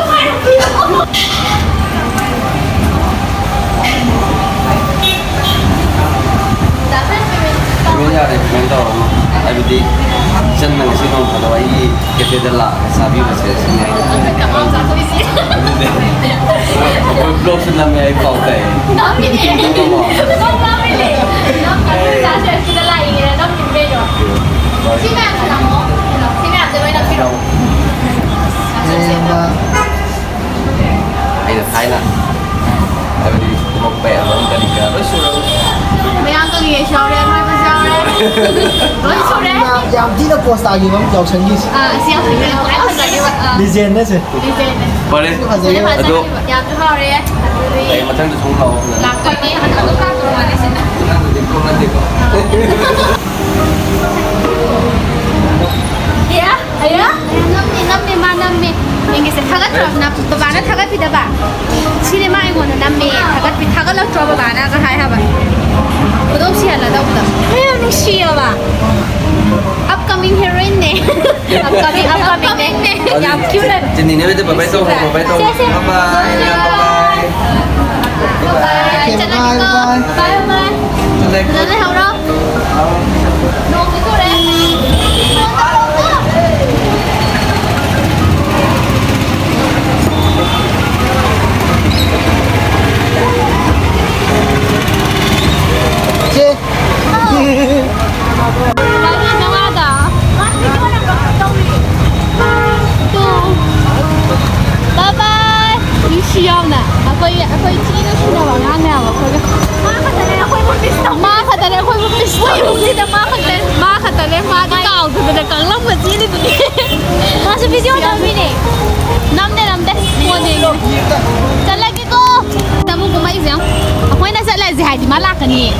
ꯄꯦꯃꯦꯟ ꯌꯥꯔꯦ, ꯄꯦꯃꯦꯟ ꯇꯧꯔꯅꯨ꯫ ꯍꯥꯏꯕꯗꯤ, ꯏꯆꯟꯅ ꯉꯁꯤ ꯅꯣꯡ ꯐꯥꯗꯣꯛ ꯑꯩꯒꯤ cafe ꯗ ꯂꯥꯛꯑꯒ ꯆꯥꯕꯤꯕꯁꯦ ꯁꯤꯅꯤ ꯑꯩꯅ ꯑꯗꯨꯅꯦ꯫ ꯑꯩꯈꯣꯏ vlog ꯁꯨ ꯅꯝꯃꯦ, ꯑꯩ ꯄꯥꯎ ꯇꯥꯏ꯫ ꯅꯝꯃꯤꯅꯦ꯫ ꯅꯝꯃꯣ꯫ ꯅꯝꯃꯤꯅꯦ꯫ ꯅꯪ ꯀꯥꯡꯕꯨ ꯃꯆꯥꯁꯦ ꯁꯤꯗ ꯂꯥꯛꯏꯉꯩꯗ ꯅꯝꯃꯤꯅꯦ ꯀꯩꯅꯣ꯫ ꯁꯤ ꯃꯌꯥꯝꯁꯦ ꯅꯝꯃꯣ꯫ ꯁꯤ ꯃꯌꯥꯝꯁꯦ ꯂꯣꯏ ꯅꯝꯕꯤꯔꯛꯑꯣ꯫ ꯑꯩꯅ ꯊꯥꯏꯅ ꯍꯥꯏꯕꯗꯤ ꯈꯣꯡꯎꯞ ꯃꯌꯥꯝ ꯑꯃ ꯀꯔꯤ ꯀꯔꯥ ꯂꯣꯏ ꯁꯨꯔꯕꯅꯤ꯫ ꯃꯌꯥꯝ ꯀꯪꯉꯦꯁꯨ ꯌꯥꯎꯔꯦ, ꯑꯅꯣꯏꯕꯁꯨ ꯌꯥꯎꯔꯦ꯫ ꯂꯣꯏ ꯁꯨꯔꯦ꯫ ꯌꯥꯝ, ꯌꯥꯝ ꯊꯤꯅ pose ꯇꯥꯈꯤꯕ ꯑꯃ ꯌꯥꯎꯁꯪꯒꯤꯁꯦ꯫ ꯑꯥ, ꯑꯁꯤ ꯌꯥꯝ ꯐꯖꯩ, ꯌꯥꯝ ꯐꯖꯩꯌꯦꯕ꯫ ꯑꯥ꯫ Legend ꯅꯦ ꯁꯦ꯫ Legend ꯅꯦ꯫ ꯐꯔꯦ, ꯐꯖꯩꯌꯦ, ꯑꯗꯣ ꯐꯖꯩꯌꯦꯕ꯫ ꯌꯥꯝꯁꯨ ꯍꯥꯎꯔꯦ꯫ ꯑꯗꯨꯗꯤ ꯑꯩ ꯃꯊꯪꯗꯁꯨ ꯑꯃꯨꯛ ꯂꯥꯛꯑꯣ꯫ ꯂꯥꯛꯇꯣꯏꯅꯦ꯫ ꯃꯊꯪꯗꯗꯤ ꯀꯣꯛꯅꯗꯦꯀꯣ꯫ ꯑꯌꯥ, ꯑꯌꯥ꯫ ꯅꯝꯃꯦ, ꯅꯝꯃꯦ, ꯃꯥ ꯅꯝꯃꯦ꯫ ꯌꯦꯡꯒꯦꯁꯦ, ꯊꯥꯒꯠꯇ꯭ꯔꯣ? ꯅ-, ꯕꯕꯥꯅ ꯊꯥꯒꯠꯄꯤꯗꯕ? ꯁꯤꯅꯦ ꯃꯥ ꯑꯩꯉꯣꯟꯗ ꯅꯝꯃꯦ, ꯊꯥꯒꯠꯄꯤ-, ꯊꯥꯒꯠꯂꯛꯇ꯭ꯔꯣ ꯕꯕꯥꯅꯒ ꯍꯥꯏ ꯍꯥꯏꯕ? ꯈꯨꯗꯣꯝ ꯁꯤꯍꯜꯂꯗꯧꯕꯗꯣ꯫ ꯑꯩ ꯌꯥꯝ ꯅꯨꯡꯁꯤꯌꯦꯕ꯫ Upcoming heroine ꯅꯦ꯫ Upcoming, upcoming ꯅꯦ꯫ ꯌꯥꯝ cute ꯑꯣꯏ꯫ ꯆꯤꯅꯤꯅꯦ ꯍꯣꯏꯗ bye bye ꯇꯧꯔꯣ, bye bye ꯇꯧꯔꯣ꯫ ꯁꯦ, ꯁꯦ꯫ Bye bye, bye bye. Bye bye. Okay, bye bye, ꯆꯠꯂꯒꯦꯀꯣ꯫ Bye bye. Bye bye꯫ ꯆꯠꯂꯦ꯫ ꯐꯖꯅ ꯂꯩꯍꯧꯔꯣ꯫ ꯅꯣꯡꯁꯨ ꯆꯨꯔꯦ꯫ ꯅꯣꯡ ꯇꯥꯔꯛꯑꯣꯀꯣ꯫ ꯕꯗ ꯀꯪꯂꯝꯕ ꯆꯦꯜꯂꯤꯗꯨꯅꯤ꯫ ꯃꯥꯁꯨ ꯚꯤꯗꯤꯑꯣ ꯅꯝꯃꯤꯅꯦ꯫ ꯅꯝꯗꯦ, ꯅꯝꯗꯦ꯫ ꯐꯣꯟ ꯌꯦꯡꯉꯤ꯫ ꯆꯠꯂꯒꯦꯀꯣ꯫ ꯇꯥꯃꯣ ꯀꯨꯝꯃꯛꯏꯁꯦ ꯌꯦꯡꯉꯣ꯫ ꯑꯩꯈꯣꯏꯅ ꯆꯠꯂꯁꯦ ꯍꯥꯏꯗꯤ ꯃꯥ ꯂꯥꯛꯀꯅꯤ꯫